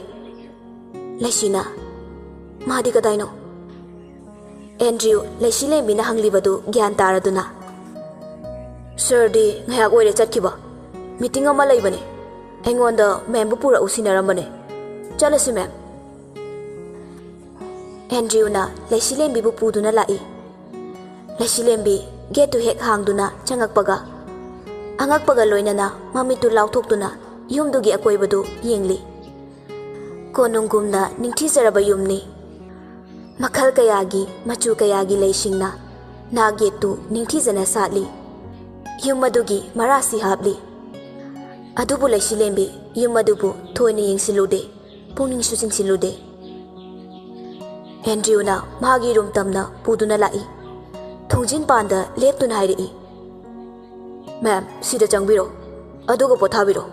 ꯂꯩꯁꯤꯅ, "ꯃꯥꯗꯤ ꯀꯗꯥꯏꯅꯣ?" ꯑꯦꯟꯗ꯭ꯔꯤꯌꯨ ꯂꯩꯁꯤꯂꯦꯝꯕꯤꯅ ꯍꯪꯂꯤꯕꯗꯨ ꯒ꯭ꯌꯥꯟ ꯇꯥꯔꯗꯨꯅ, "ꯁꯔꯗꯤ ꯉꯥꯏꯍꯥꯛ ꯑꯣꯏꯔꯦ ꯆꯠꯈꯤꯕ꯫ ꯃꯤꯇꯤꯡ ꯑꯃ ꯂꯩꯕꯅꯦ꯫ ꯑꯩꯉꯣꯟꯗ ꯃꯦꯝꯕꯨ ꯄꯨꯔꯛꯎ ꯁꯤꯟꯅꯔꯝꯕꯅꯦ꯫ ꯆꯠꯂꯁꯤ, ꯃꯦꯝ꯫" ꯑꯦꯟꯗ꯭ꯔꯤꯌꯨꯅ ꯂꯩꯁꯤꯂꯦꯝꯕꯤꯕꯨ ꯄꯨꯗꯨꯅ ꯂꯥꯛꯏ꯫ ꯂꯩꯁꯤꯂꯦꯝꯕꯤ ꯒꯦꯠꯇꯨ ꯍꯦꯛ ꯍꯥꯡꯗꯨꯅ ꯆꯪꯉꯛꯄꯒ, ꯑꯉꯛꯄꯒ ꯂꯣꯏꯅꯅ ꯃꯃꯤꯠꯇꯨ ꯂꯥꯎꯊꯣꯛꯇꯨꯅ ꯌꯨꯝꯗꯨꯒꯤ ꯑꯀꯣꯏꯕꯗꯨ ꯌꯦꯡꯂꯤ꯫ ꯀꯣꯅꯨꯡꯒꯨꯝꯅ ꯅꯤꯡꯊꯤꯖꯔꯕ ꯌꯨꯝꯅꯤ꯫ ꯃꯈꯜ ꯀꯌꯥꯒꯤ, ꯃꯆꯨ ꯀꯌꯥꯒꯤ ꯂꯩꯁꯤꯡꯅ ꯅꯥꯛ ꯌꯦꯠꯇꯨ ꯅꯤꯡꯊꯤꯖꯅ ꯁꯥꯠꯂꯤ꯫ ꯌꯨꯝ ꯑꯗꯨꯒꯤ ꯃꯔꯥꯁꯤ ꯍꯥꯞꯂꯤ꯫ ꯑꯗꯨꯕꯨ ꯂꯩꯁꯤꯂꯦꯝꯕꯤ ꯌꯨꯝ ꯑꯗꯨꯕꯨ ꯊꯣꯏꯅ ꯌꯦꯡꯁꯤꯜꯂꯨꯗꯦ, ꯄꯨꯛꯅꯤꯡꯁꯨ ꯆꯤꯡꯁꯤꯜꯂꯨꯗꯦ꯫ ꯑꯦꯟꯗ꯭ꯔꯤꯌꯨꯅ ꯃꯥꯒꯤ ꯔꯨꯝ ꯇꯝꯅ ꯄꯨꯗꯨꯅ ꯂꯥꯛꯏ꯫ ꯊꯣꯡꯖꯤꯟ ꯄꯥꯟꯗ ꯂꯦꯞꯇꯨꯅ ꯍꯥꯏꯔꯛꯏ, "ꯃꯦꯝ, ꯁꯤꯗ ꯆꯪꯕꯤꯔꯣ, ꯑꯗꯨꯒ ꯄꯣꯊꯥꯕꯤꯔꯣ꯫"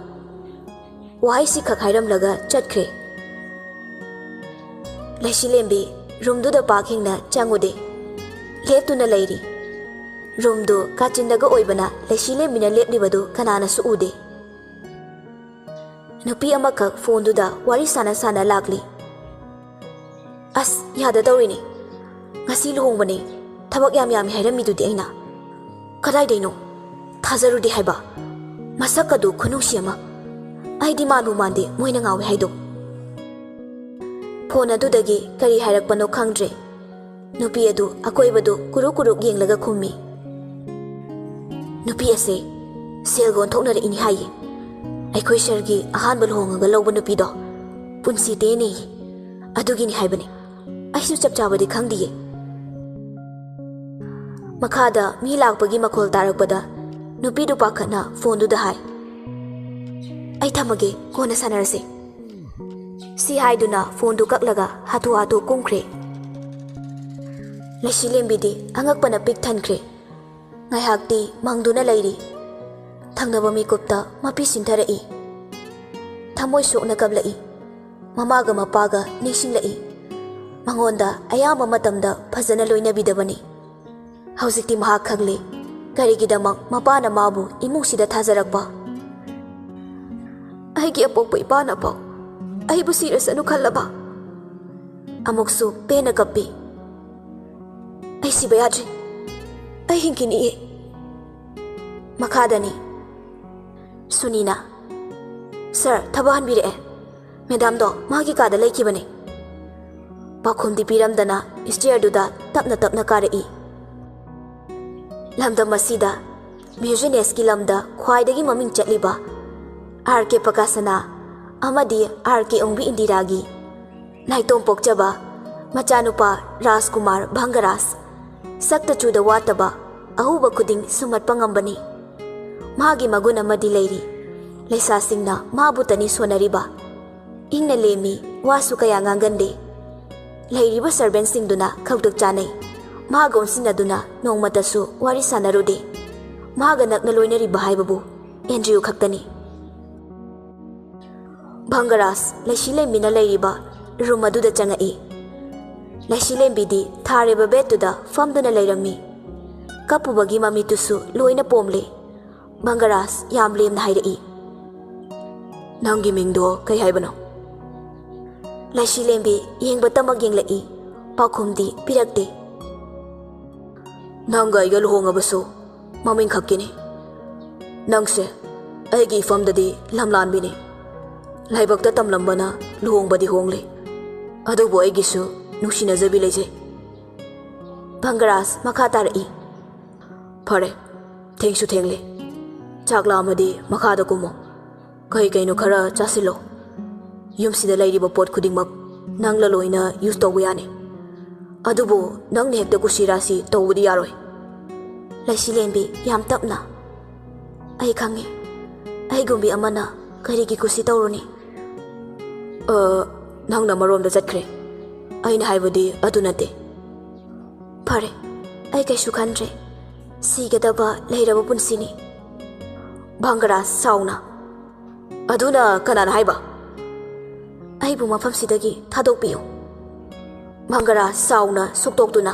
ꯋꯥꯍꯩꯁꯤꯈꯛ ꯍꯥꯏꯔꯝꯂꯒ ꯆꯠꯈ꯭ꯔꯦ꯫ ꯂꯩꯁꯤꯂꯦꯝꯕꯤ ꯔꯨꯝꯗꯨꯗ ꯄꯥꯛ ꯍꯦꯡꯅ ꯆꯪꯉꯨꯗꯦ꯫ ꯂꯦꯞꯇꯨꯅ ꯂꯩꯔꯤ꯫ ꯔꯨꯝꯗꯨ ꯀꯥꯆꯤꯟꯗꯒ ꯑꯣꯏꯕꯅ ꯂꯩꯁꯤꯂꯦꯝꯕꯤꯅ ꯂꯦꯞꯂꯤꯕꯗꯨ ꯀꯅꯥꯅꯁꯨ ꯎꯗꯦ꯫ ꯅꯨꯄꯤ ꯑꯃꯈꯛ ꯐꯣꯟꯗꯨꯗ ꯋꯥꯔꯤ ꯁꯥꯟꯅ ꯁꯥꯟꯅ ꯂꯥꯛꯂꯤ꯫ "ꯑꯁ, ꯌꯥꯗ ꯇꯧꯔꯤꯅꯦ꯫ ꯉꯁꯤ ꯂꯨꯍꯣꯡꯕꯅꯦ꯫ ꯊꯕꯛ ꯌꯥꯝ ꯌꯥꯝꯃꯤ ꯍꯥꯏꯔꯝꯃꯤꯗꯨꯗꯤ ꯑꯩꯅ꯫ ꯀꯗꯥꯏꯗꯩꯅꯣ? ꯊꯥꯖꯔꯨꯗꯦ ꯍꯥꯏꯕ꯫ ꯃꯁꯛ ꯑꯗꯨ ꯈꯨꯅꯨꯡꯁꯤ ꯑꯃ꯫ ꯑꯩꯗꯤ ꯃꯥꯟꯕꯨ ꯃꯥꯟꯗꯦ ꯃꯣꯏꯅ ꯉꯥꯎꯏ ꯍꯥꯏꯗꯣ꯫" ꯐꯣꯟ ꯑꯗꯨꯗꯒꯤ ꯀꯔꯤ ꯍꯥꯏꯔꯛꯄꯅꯣ ꯈꯪꯗ꯭ꯔꯦ꯫ ꯅꯨꯄꯤ ꯑꯗꯨ ꯑꯀꯣꯏꯕꯗꯨ ꯀꯨꯔꯨꯛ ꯀꯨꯔꯨꯛ ꯌꯦꯡꯂꯒ ꯈꯨꯝꯃꯤ꯫ "ꯅꯨꯄꯤ ꯑꯁꯦ ꯁꯦꯜꯒ ꯑꯣꯟꯊꯣꯛꯅꯔꯛꯏꯅꯤ ꯍꯥꯏꯌꯦ꯫ ꯑꯩꯈꯣꯏ ꯁꯔꯒꯤ ꯑꯍꯥꯟꯕ ꯂꯨꯍꯣꯡꯉꯒ ꯂꯧꯕ ꯅꯨꯄꯤꯗꯣ ꯄꯨꯟꯁꯤ ꯇꯦꯟꯅꯦꯌꯦ꯫ ꯑꯗꯨꯒꯤꯅꯤ ꯍꯥꯏꯕꯅꯤ꯫ ꯑꯩꯁꯨ ꯆꯞ ꯆꯥꯕꯗꯤ ꯈꯪꯗꯤꯌꯦ꯫" ꯃꯈꯥꯗ ꯃꯤ ꯂꯥꯛꯄꯒꯤ ꯃꯈꯣꯜ ꯇꯥꯔꯛꯄꯗ ꯅꯨꯄꯤꯗꯨ ꯄꯥꯈꯠꯅ ꯐꯣꯟꯗꯨꯗ ꯍꯥꯏ, "ꯑꯩ ꯊꯝꯃꯒꯦ, ꯀꯣꯟꯅ ꯁꯥꯟꯅꯔꯁꯦ꯫" ꯁꯤ ꯍꯥꯏꯗꯨꯅ ꯐꯣꯟꯗꯨ ꯀꯛꯂꯒ ꯍꯥꯊꯨ ꯍꯥꯊꯨ ꯀꯨꯝꯈ꯭ꯔꯦ꯫ ꯂꯩꯁꯤꯂꯦꯝꯕꯤꯗꯤ ꯑꯉꯛꯄꯅ ꯄꯤꯛ ꯊꯟꯈ꯭ꯔꯦ꯫ ꯉꯥꯏꯍꯥꯛꯇꯤ ꯃꯪꯗꯨꯅ ꯂꯩꯔꯤ꯫ ꯊꯪꯅꯕ ꯃꯤꯀꯨꯞꯇ ꯃꯄꯤ ꯁꯤꯟꯊꯔꯛꯏ꯫ ꯊꯃꯣꯏ ꯁꯣꯛꯅ ꯀꯞꯂꯛꯏ꯫ ꯃꯃꯥꯒ ꯃꯄꯥꯒ ꯅꯤꯡꯁꯤꯡꯂꯛꯏ꯫ ꯃꯉꯣꯟꯗ ꯑꯌꯥꯝꯕ ꯃꯇꯝꯗ ꯐꯖꯅ ꯂꯣꯏꯅꯕꯤꯗꯕꯅꯤ꯫ ꯍꯧꯖꯤꯛꯇꯤ ꯃꯍꯥꯛ ꯈꯪꯂꯦ ꯀꯔꯤꯒꯤꯗꯃꯛ ꯃꯄꯥꯅ ꯃꯥꯕꯨ ꯏꯃꯨꯡꯁꯤꯗ ꯊꯥꯖꯔꯛꯄ꯫ "ꯑꯩꯒꯤ ꯑꯄꯣꯛꯄ ꯏꯄꯥꯅ ꯐꯥꯎ ꯑꯩꯕꯨ ꯁꯤꯔꯁꯅꯨ ꯈꯜꯂꯕ꯫" ꯑꯃꯨꯛꯁꯨ ꯄꯦꯟꯅ ꯀꯞꯄꯤ꯫ "ꯑꯩ ꯁꯤꯕ ꯌꯥꯗ꯭ꯔꯦ꯫ ꯑꯩ ꯍꯤꯡꯈꯤꯅꯤꯌꯦ꯫" ꯃꯈꯥꯗꯅꯤ꯫ ꯁꯨꯅꯤꯅ, "ꯁꯔ, ꯊꯕꯛ ꯍꯟꯕꯤꯔꯛꯑꯦ꯫ ꯃꯦꯗꯥꯝꯗꯣ ꯃꯥꯒꯤ ꯀꯥꯗ ꯂꯩꯈꯤꯕꯅꯦ꯫" ꯄꯥꯎꯈꯨꯝꯗꯤ ꯄꯤꯔꯝꯗꯅ ꯁ꯭ꯇꯦꯌꯔꯗꯨꯗ ꯇꯞꯅ ꯇꯞꯅ ꯀꯥꯔꯛꯏ꯫ ꯂꯝꯗꯝ ꯑꯁꯤꯗ ꯕꯤꯖꯤꯅꯦꯁꯀꯤ ꯂꯝꯗ ꯈ꯭ꯋꯥꯏꯗꯒꯤ ꯃꯃꯤꯡ ꯆꯠꯂꯤꯕ ꯑꯥꯔ ꯀꯦ ꯄ꯭ꯔꯀꯥꯁꯅꯥ ꯑꯃꯗꯤ ꯑꯥꯔ ꯀꯦ ꯑꯣꯡꯕꯤ ꯏꯟꯗꯤꯔꯥꯒꯤ ꯅꯥꯏꯇꯣꯝ ꯄꯣꯛꯆꯕ ꯃꯆꯥꯅꯨꯄꯥ ꯔꯥꯖꯀꯨꯃꯥꯔ ꯚꯪꯒꯔꯥꯖ, ꯁꯛꯇ ꯆꯨꯗ ꯋꯥꯠꯇꯕ, ꯑꯍꯨꯕ ꯈꯨꯗꯤꯡ ꯁꯨꯝꯍꯠꯄ ꯉꯝꯕꯅꯤ꯫ ꯃꯥꯒꯤ ꯃꯒꯨꯟ ꯑꯃꯗꯤ ꯂꯩꯔꯤ꯫ ꯂꯩꯁꯥꯁꯤꯡꯅ ꯃꯥꯕꯨꯇꯅꯤ ꯁꯣꯟꯅꯔꯤꯕ꯫ ꯏꯪꯅ ꯂꯦꯝꯃꯤ, ꯋꯥꯁꯨ ꯀꯌꯥ ꯉꯥꯡꯒꯟꯗꯦ꯫ ꯂꯩꯔꯤꯕ ꯁꯔꯚꯦꯟꯁꯤꯡꯗꯨꯅ ꯈꯧꯇꯛ ꯆꯥꯅꯩ꯫ ꯃꯍꯥꯛꯀ ꯑꯣꯟꯁꯤꯟꯅꯗꯨꯅ ꯅꯣꯡꯃꯇꯁꯨ ꯋꯥꯔꯤ ꯁꯥꯟꯅꯔꯨꯗꯦ꯫ ꯃꯍꯥꯛꯀ ꯅꯛꯅ ꯂꯣꯏꯅꯔꯤꯕ ꯍꯥꯏꯕꯕꯨ ꯑꯦꯟꯗ꯭ꯔꯤꯌꯨ ꯈꯛꯇꯅꯤ꯫ ꯚꯪꯒꯔꯥꯖ ꯂꯩꯁꯤꯂꯦꯝꯕꯤꯅ ꯂꯩꯔꯤꯕ ꯔꯨꯝ ꯑꯗꯨꯗ ꯆꯪꯉꯛꯏ꯫ ꯂꯩꯁꯤꯂꯦꯝꯕꯤꯗꯤ ꯊꯥꯔꯤꯕ ꯕꯦꯗꯇꯨꯗ ꯐꯝꯗꯨꯅ ꯂꯩꯔꯝꯃꯤ꯫ ꯀꯞꯄꯨꯕꯒꯤ ꯃꯃꯤꯠꯇꯨꯁꯨ ꯂꯣꯏꯅ ꯄꯣꯝꯂꯦ꯫ ꯚꯪꯒꯔꯥꯖ ꯌꯥꯝ ꯂꯦꯝꯅ ꯍꯥꯏꯔꯛꯏ, "ꯅꯪꯒꯤ ꯃꯤꯡꯗꯣ ꯀꯩ ꯍꯥꯏꯕꯅꯣ?" ꯂꯩꯁꯤꯂꯦꯝꯕꯤ ꯌꯦꯡꯕꯇꯃꯛ ꯌꯦꯡꯂꯛꯏ꯫ ꯄꯥꯎꯈꯨꯝꯗꯤ ꯄꯤꯔꯛꯇꯦ꯫ "ꯅꯪꯒ ꯑꯩꯒ ꯂꯨꯍꯣꯡꯉꯕꯁꯨ ꯃꯃꯤꯡ ꯈꯛꯀꯤꯅꯤ꯫ ꯅꯪꯁꯦ ꯑꯩꯒꯤ ꯏꯐꯝꯗꯗꯤ ꯂꯝꯂꯥꯟꯕꯤꯅꯤ꯫ ꯂꯥꯏꯕꯛꯇ ꯇꯝꯂꯝꯕꯅ ꯂꯨꯍꯣꯡꯕꯗꯤ ꯍꯣꯡꯂꯦ꯫ ꯑꯗꯨꯕꯨ ꯑꯩꯒꯤꯁꯨ ꯅꯨꯡꯁꯤꯅꯖꯕꯤ ꯂꯩꯖꯩ꯫" ꯚꯪꯒꯔꯥꯖ ꯃꯈꯥ ꯇꯥꯔꯛꯏ, "ꯐꯔꯦ, ꯊꯦꯡꯁꯨ ꯊꯦꯡꯂꯦ꯫ ꯆꯥꯛ ꯂꯥꯝꯃꯗꯤ ꯃꯈꯥꯗ ꯀꯨꯝꯃꯣ꯫ ꯀꯩ ꯀꯩꯅꯣ ꯈꯔ ꯆꯥꯁꯤꯜꯂꯣ꯫ ꯌꯨꯝꯁꯤꯗ ꯂꯩꯔꯤꯕ ꯄꯣꯠ ꯈꯨꯗꯤꯡꯃꯛ ꯅꯪꯅ ꯂꯣꯏꯅ ꯌꯨꯁ ꯇꯧꯕ ꯌꯥꯅꯤ꯫ ꯑꯗꯨꯕꯨ ꯅꯪꯅ ꯍꯦꯛꯇ ꯀꯨꯁꯤ ꯔꯥꯁꯤ ꯇꯧꯕꯗꯤ ꯌꯥꯔꯣꯏ꯫" ꯂꯩꯁꯤꯂꯦꯝꯕꯤ ꯌꯥꯝ ꯇꯞꯅ, "ꯑꯩ ꯈꯪꯉꯤ, ꯑꯩꯒꯨꯝꯕꯤ ꯑꯃꯅ ꯀꯔꯤꯒꯤ ꯀꯨꯁꯤ ꯇꯧꯔꯨꯅꯤ?" "ꯑ, ꯅꯪꯅ ꯃꯔꯣꯝꯗ ꯆꯠꯈ꯭ꯔꯦ꯫ ꯑꯩꯅ ꯍꯥꯏꯕꯗꯤ ꯑꯗꯨ ꯅꯠꯇꯦ꯫" "ꯐꯔꯦ, ꯑꯩ ꯀꯩꯁꯨ ꯈꯟꯗ꯭ꯔꯦ꯫ ꯁꯤꯒꯗꯕ ꯂꯩꯔꯕ ꯄꯨꯟꯁꯤꯅꯤ꯫" ꯚꯪꯒꯔꯥꯖ ꯁꯥꯎꯅ, "ꯑꯗꯨꯅ ꯀꯅꯥꯅ ꯍꯥꯏꯕ?" "ꯑꯩꯕꯨ ꯃꯐꯝꯁꯤꯗꯒꯤ ꯊꯥꯗꯣꯛꯄꯤꯌꯨ꯫" ꯚꯪꯒꯔꯥꯖ ꯁꯥꯎꯅ ꯁꯨꯛꯇꯣꯛꯇꯨꯅ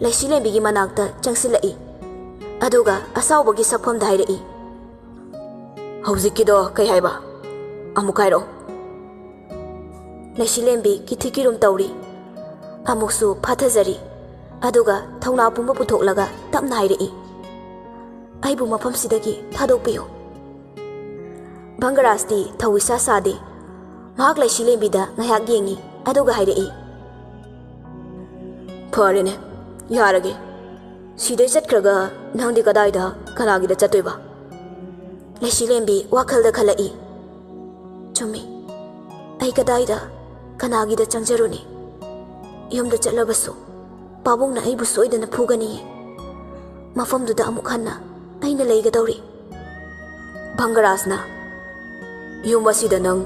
ꯂꯩꯁꯤꯂꯦꯝꯕꯤꯒꯤ ꯃꯅꯥꯛꯇ ꯆꯪꯁꯤꯜꯂꯛꯏ꯫ ꯑꯗꯨꯒ ꯑꯁꯥꯎꯕꯒꯤ ꯁꯛꯐꯝꯗ ꯍꯥꯏꯔꯛꯏ, "ꯍꯧꯖꯤꯛꯀꯤꯗꯣ ꯀꯩ ꯍꯥꯏꯕ? ꯑꯃꯨꯛ ꯍꯥꯏꯔꯛꯑꯣ꯫" ꯂꯩꯁꯤꯂꯦꯝꯕꯤ ꯀꯤꯊꯤ ꯀꯤꯔꯨꯝ ꯇꯧꯔꯤ꯫ ꯑꯃꯨꯛꯁꯨ ꯐꯥꯊꯖꯔꯤ꯫ ꯑꯗꯨꯒ ꯊꯧꯅꯥ ꯄꯨꯝꯕ ꯄꯨꯊꯣꯛꯂꯒ ꯇꯞꯅ ꯍꯥꯏꯔꯛꯏ, "ꯑꯩꯕꯨ ꯃꯐꯝꯁꯤꯗꯒꯤ ꯊꯥꯗꯣꯛꯄꯤꯌꯨ꯫" ꯚꯪꯒꯔꯥꯖꯇꯤ ꯊꯧ ꯏꯁꯥ ꯁꯥꯗꯦ꯫ ꯃꯍꯥꯛ ꯂꯩꯁꯤꯂꯦꯝꯕꯤꯗ ꯉꯥꯏꯍꯥꯛ ꯌꯦꯡꯉꯤ, ꯑꯗꯨꯒ ꯍꯥꯏꯔꯛꯏ, "ꯐꯔꯦꯅꯦ, ꯌꯥꯔꯒꯦ꯫ ꯁꯤꯗꯩ ꯆꯠꯈ꯭ꯔꯒ ꯅꯪꯗꯤ ꯀꯗꯥꯏꯗ, ꯀꯅꯥꯒꯤꯗ ꯆꯠꯇꯣꯏꯕ?" ꯂꯩꯁꯤꯂꯦꯝꯕꯤ ꯋꯥꯈꯜꯗ ꯈꯜꯂꯛꯏ, "ꯆꯨꯝꯃꯤ, ꯑꯩ ꯀꯗꯥꯏꯗ, ꯀꯅꯥꯒꯤꯗ ꯆꯪꯖꯔꯨꯅꯤ? ꯌꯨꯝꯗ ꯆꯠꯂꯕꯁꯨ ꯄꯥꯕꯨꯡꯅ ꯑꯩꯕꯨ ꯁꯣꯏꯗꯅ ꯐꯨꯒꯅꯤꯌꯦ꯫ ꯃꯐꯝꯗꯨꯗ ꯑꯃꯨꯛ ꯍꯟꯅ ꯑꯩꯅ ꯂꯩꯒꯗꯧꯔꯤ꯫" ꯚꯪꯒꯔꯥꯖꯅ, "ꯌꯨꯝ ꯑꯁꯤꯗ ꯅꯪ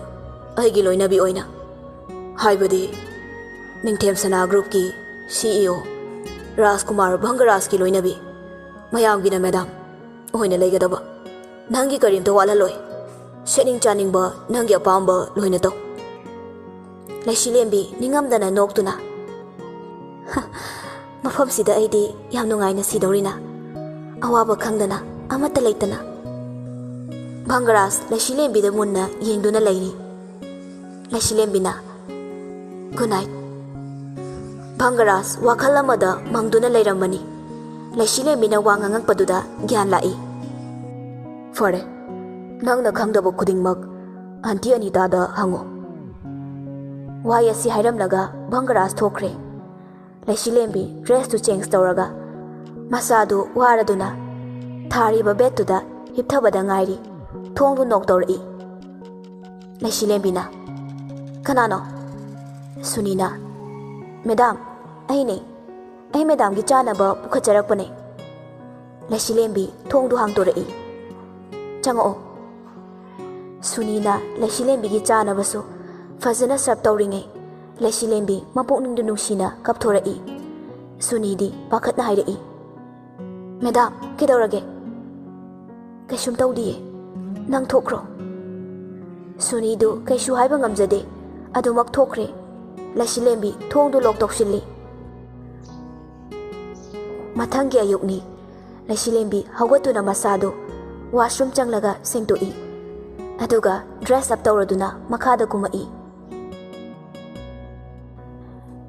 ꯑꯩꯒꯤ ꯂꯣꯏꯅꯕꯤ ꯑꯣꯏꯅ, ꯍꯥꯏꯕꯗꯤ ꯅꯤꯡꯊꯦꯝ ꯁꯅꯥ ꯒ꯭ꯔꯨꯞꯀꯤ ꯁꯤ ꯏ ꯑꯣ ꯔꯥꯖꯀꯨꯃꯥꯔ ꯚꯪꯒꯔꯥꯖꯀꯤ ꯂꯣꯏꯅꯕꯤ꯫ ꯃꯌꯥꯝꯒꯤꯅ ꯃꯦꯗꯥꯝ ꯑꯣꯏꯅ ꯂꯩꯒꯗꯕ꯫ ꯅꯪꯒꯤ ꯀꯔꯤꯝꯇ ꯋꯥꯠꯍꯜꯂꯣꯏ꯫ ꯁꯦꯠꯅꯤꯡ ꯆꯥꯅꯤꯡꯕ ꯅꯪꯒꯤ ꯑꯄꯥꯝꯕ ꯂꯣꯏꯅ ꯇꯧ꯫ ꯂꯩꯁꯤꯂꯦꯝꯕꯤ ꯅꯤꯡꯉꯝꯗꯅ ꯅꯣꯛꯇꯨꯅ, "ꯃꯐꯝꯁꯤꯗ ꯑꯩꯗꯤ ꯌꯥꯝ ꯅꯨꯡꯉꯥꯏꯅ ꯁꯤꯗꯧꯔꯤꯅ, ꯑꯋꯥꯕ ꯈꯪꯗꯅ, ꯑꯃꯠꯇ ꯂꯩꯇꯅ"꯫ ꯚꯪꯒꯔꯥꯖ ꯂꯩꯁꯤꯂꯦꯝꯕꯤꯗ ꯃꯨꯟꯅ ꯌꯦꯡꯗꯨꯅ ꯂꯩꯔꯤ꯫ ꯂꯩꯁꯤꯂꯦꯝꯕꯤꯅ, "Good night"꯫ ꯚꯪꯒꯔꯥꯖ ꯋꯥꯈꯜ ꯑꯃꯗ ꯃꯪꯗꯨꯅ ꯂꯩꯔꯝꯕꯅꯤ꯫ ꯂꯩꯁꯤꯂꯦꯝꯕꯤꯅ ꯋꯥ ꯉꯥꯡꯉꯛꯄꯗꯨꯗ ꯒ꯭ꯌꯥꯟ ꯂꯥꯛꯏ꯫ "ꯐꯔꯦ, ꯅꯪꯅ ꯈꯪꯗꯕ ꯈꯨꯗꯤꯡꯃꯛ ꯑꯟꯇꯤ ꯑꯅꯤꯇꯥꯗ ꯍꯪꯉꯨ"꯫ ꯋꯥꯍꯩ ꯑꯁꯤ ꯍꯥꯏꯔꯝꯂꯒ ꯚꯪꯒꯔꯥꯖ ꯊꯣꯛꯈ꯭ꯔꯦ꯫ ꯂꯩꯁꯤꯂꯦꯝꯕꯤ ꯗ꯭ꯔꯦꯁꯇꯨ ꯆꯦꯟꯖ ꯇꯧꯔꯒ ꯃꯁꯥꯗꯨ ꯋꯥꯔꯗꯨꯅ ꯊꯥꯔꯤꯕ ꯕꯦꯗꯇꯨꯗ ꯍꯤꯞꯊꯕꯗ ꯉꯥꯏꯔꯤ꯫ ꯊꯣꯡꯗꯨ ꯅꯣꯛ ꯇꯧꯔꯛꯏ꯫ ꯂꯩꯁꯤꯂꯦꯝꯕꯤꯅ, "ꯀꯅꯥꯅꯣ?" ꯁꯨꯅꯤꯅ, "ꯃꯦꯗꯥꯝ, ꯑꯩꯅꯦ꯫ ꯑꯩ ꯃꯦꯗꯥꯝꯒꯤ ꯆꯥꯅꯕ ꯄꯨꯈꯠꯆꯔꯛꯄꯅꯦ"꯫ ꯂꯩꯁꯤꯂꯦꯝꯕꯤ ꯊꯣꯡꯗꯨ ꯍꯥꯡꯗꯣꯔꯛꯏ꯫ "ꯆꯪꯉꯛꯑꯣ"꯫ ꯁꯨꯅꯤꯅ ꯂꯩꯁꯤꯂꯦꯝꯕꯤꯒꯤ ꯆꯥꯅꯕꯁꯨ ꯐꯖꯅ ꯁꯔꯞ ꯇꯧꯔꯤꯉꯩ, ꯂꯩꯁꯤꯂꯦꯝꯕꯤ ꯃꯄꯨꯛꯅꯤꯡꯗꯨ ꯅꯨꯡꯁꯤꯅ ꯀꯞꯊꯣꯔꯛꯏ꯫ ꯁꯨꯅꯤꯗꯤ ꯄꯥꯈꯠꯅ ꯍꯥꯏꯔꯛꯏ, "ꯃꯦꯗꯥꯝ, ꯀꯩꯗꯧꯔꯒꯦ?" "ꯀꯩꯁꯨꯝ ꯇꯧꯗꯤꯌꯦ, ꯅꯪ ꯊꯣꯛꯈ꯭ꯔꯣ"꯫ ꯁꯨꯅꯤꯗꯨ ꯀꯩꯁꯨ ꯍꯥꯏꯕ ꯉꯝꯖꯗꯦ, ꯑꯗꯨꯃꯛ ꯊꯣꯛꯈ꯭ꯔꯦ꯫ ꯂꯩꯁꯤꯂꯦꯝꯕꯤ ꯊꯣꯡꯗꯨ ꯂꯣꯛ ꯇꯧꯁꯤꯜꯂꯤ꯫ ꯃꯊꯪꯒꯤ ꯑꯌꯨꯛꯅꯤ꯫ ꯂꯩꯁꯤꯂꯦꯝꯕꯤ ꯍꯧꯒꯠꯇꯨꯅ ꯃꯁꯥꯗꯨ ꯋꯥꯁꯔꯨꯝ ꯆꯪꯂꯒ ꯁꯦꯡꯗꯣꯛꯏ꯫ ꯑꯗꯨꯒ ꯗ꯭ꯔꯦꯁ ꯑꯞ ꯇꯧꯔꯗꯨꯅ ꯃꯈꯥꯗ ꯀꯨꯝꯃꯛꯏ꯫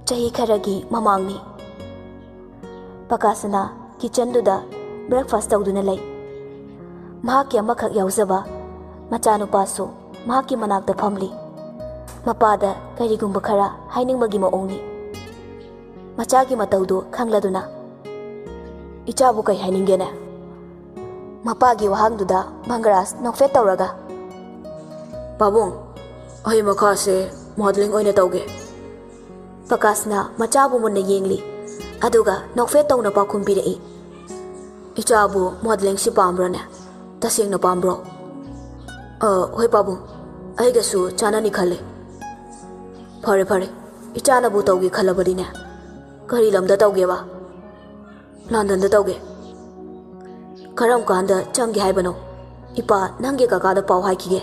ꯆꯍꯤ ꯈꯔꯒꯤ ꯃꯃꯥꯡꯅꯤ꯫ ꯄꯀꯥꯁꯅ ꯀꯤꯆꯟꯗꯨꯗ ꯕ꯭ꯔꯦꯛꯐꯥꯁ ꯇꯧꯗꯨꯅ ꯂꯩ꯫ ꯃꯍꯥꯛꯀꯤ ꯑꯃꯈꯛ ꯌꯥꯎꯖꯕ ꯃꯆꯥꯅꯨꯄꯥꯁꯨ ꯃꯍꯥꯛꯀꯤ ꯃꯅꯥꯛꯇ ꯐꯝꯂꯤ꯫ ꯃꯄꯥꯗ ꯀꯔꯤꯒꯨꯝꯕ ꯈꯔ ꯍꯥꯏꯅꯤꯡꯕꯒꯤ ꯃꯑꯣꯡꯅꯤ꯫ ꯃꯆꯥꯒꯤ ꯃꯇꯧꯗꯨ ꯈꯪꯂꯗꯨꯅ, "ꯏꯆꯥꯕꯨ ꯀꯩ ꯍꯥꯏꯅꯤꯡꯒꯦꯅꯦ?" ꯃꯄꯥꯒꯤ ꯋꯥꯍꯪꯗꯨꯗ ꯃꯪꯒꯔꯥꯖ ꯅꯣꯛꯐꯦꯠ ꯇꯧꯔꯒ, "ꯄꯥꯕꯨꯡ, ꯑꯩ ꯃꯈꯥꯁꯦ ꯃꯣꯗꯦꯂꯤꯡ ꯑꯣꯏꯅ ꯇꯧꯒꯦ"꯫ ꯄꯀꯥꯁꯅ ꯃꯆꯥꯕꯨ ꯃꯨꯟꯅ ꯌꯦꯡꯂꯤ, ꯑꯗꯨꯒ ꯅꯣꯛꯐꯦꯠ ꯇꯧꯅ ꯄꯥꯎꯈꯨꯝ ꯄꯤꯔꯛꯏ, "ꯏꯆꯥꯕꯨ ꯃꯣꯗꯦꯂꯤꯡꯁꯤ ꯄꯥꯝꯕ꯭ꯔꯅꯦ? ꯇꯁꯦꯡꯅ ꯄꯥꯝꯕ꯭ꯔꯣ?" "ꯑ, ꯍꯣꯏ ꯄꯥꯕꯨꯡ, ꯑꯩꯒꯁꯨ ꯆꯥꯟꯅꯅꯤ ꯈꯜꯂꯦ"꯫ "ꯐꯔꯦ, ꯐꯔꯦ, ꯏꯆꯥꯅꯕꯨ ꯇꯧꯒꯦ ꯈꯜꯂꯕꯗꯤꯅꯦ꯫ ꯀꯔꯤ ꯂꯝꯗ ꯇꯧꯒꯦꯕ? ꯂꯟꯗꯟꯗ ꯇꯧꯒꯦ꯫ ꯀꯔꯝ ꯀꯥꯟꯗ ꯆꯪꯒꯦ ꯍꯥꯏꯕꯅꯣ? ꯏꯄꯥ, ꯅꯪꯒꯤ ꯀꯀꯥꯗ ꯄꯥꯎ ꯍꯥꯏꯈꯤꯒꯦ꯫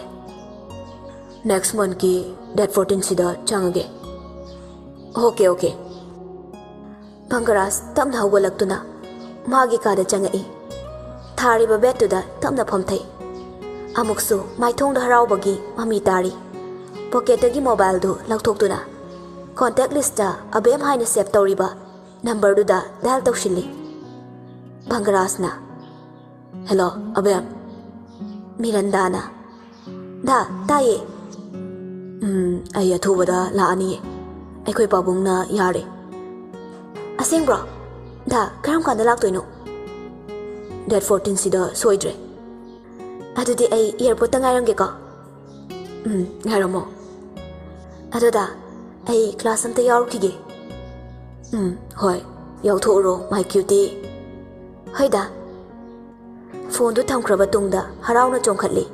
Next monthꯀꯤ date fourteenꯁꯤꯗ ꯆꯪꯉꯒꯦ꯫ Okay, okay꯫ ꯕꯪꯒꯔꯥꯖ ꯇꯞꯅ ꯍꯧꯒꯠꯂꯛꯇꯨꯅ ꯃꯥꯒꯤ ꯀꯥꯗ ꯆꯪꯉꯛꯏ꯫ ꯊꯥꯔꯤꯕ bedꯇꯨꯗ ꯇꯞꯅ ꯐꯝꯊꯩ꯫ ꯑꯃꯨꯛꯁꯨ ꯃꯥꯏꯊꯣꯡꯗ ꯍꯔꯥꯎꯕꯒꯤ ꯃꯃꯤ ꯇꯥꯔꯤ꯫ Pocketꯇꯒꯤ mobileꯗꯨ ꯂꯧꯊꯣꯛꯇꯨꯅ contact listꯇ ꯑꯕꯦꯝ ꯍꯥꯏꯅ save ꯇꯧꯔꯤꯕ numberꯗꯨꯗ dial ꯇꯧꯁꯤꯜꯂꯤ꯫ ꯕꯪꯒꯔꯥꯖꯅ, "Hello, ꯑꯕꯦꯝ꯫" ꯃꯤꯔꯟꯗꯥꯅ, "ꯗꯥ, ꯇꯥꯏꯌꯦ꯫" "ꯎꯝ, ꯑꯩ ꯑꯊꯨꯕꯗ ꯂꯥꯛꯑꯅꯤꯌꯦ꯫ ꯑꯩꯈꯣꯏ ꯄꯥꯕꯨꯡꯅ ꯌꯥꯔꯦ꯫" "ꯑꯁꯦꯡꯕ꯭ꯔꯣ? ꯗꯥ, ꯀꯔꯝ ꯀꯥꯟꯗ ꯂꯥꯛꯇꯣꯏꯅꯣ?" "Date fourteenꯁꯤꯗ ꯁꯣꯏꯗ꯭ꯔꯦ꯫" "ꯑꯗꯨꯗꯤ ꯑꯩ airportꯇ ꯉꯥꯏꯔꯝꯒꯦꯀꯣ꯫" "ꯎꯝ, ꯉꯥꯏꯔꯝꯃꯣ꯫" "ꯑꯗꯣ ꯗꯥ, ꯑꯩ class ꯑꯝꯇ ꯌꯥꯎꯔꯨꯈꯤꯒꯦ꯫" "ꯎꯝ, ꯍꯣꯏ, ꯌꯥꯎꯊꯣꯛꯎꯔꯣ, my cutie꯫" "ꯍꯣꯏ ꯗꯥ꯫" Phoneꯗꯨ ꯊꯝꯈ꯭ꯔꯕ ꯇꯨꯡꯗ ꯍꯔꯥꯎꯅ ꯆꯣꯡꯈꯠꯂꯤ꯫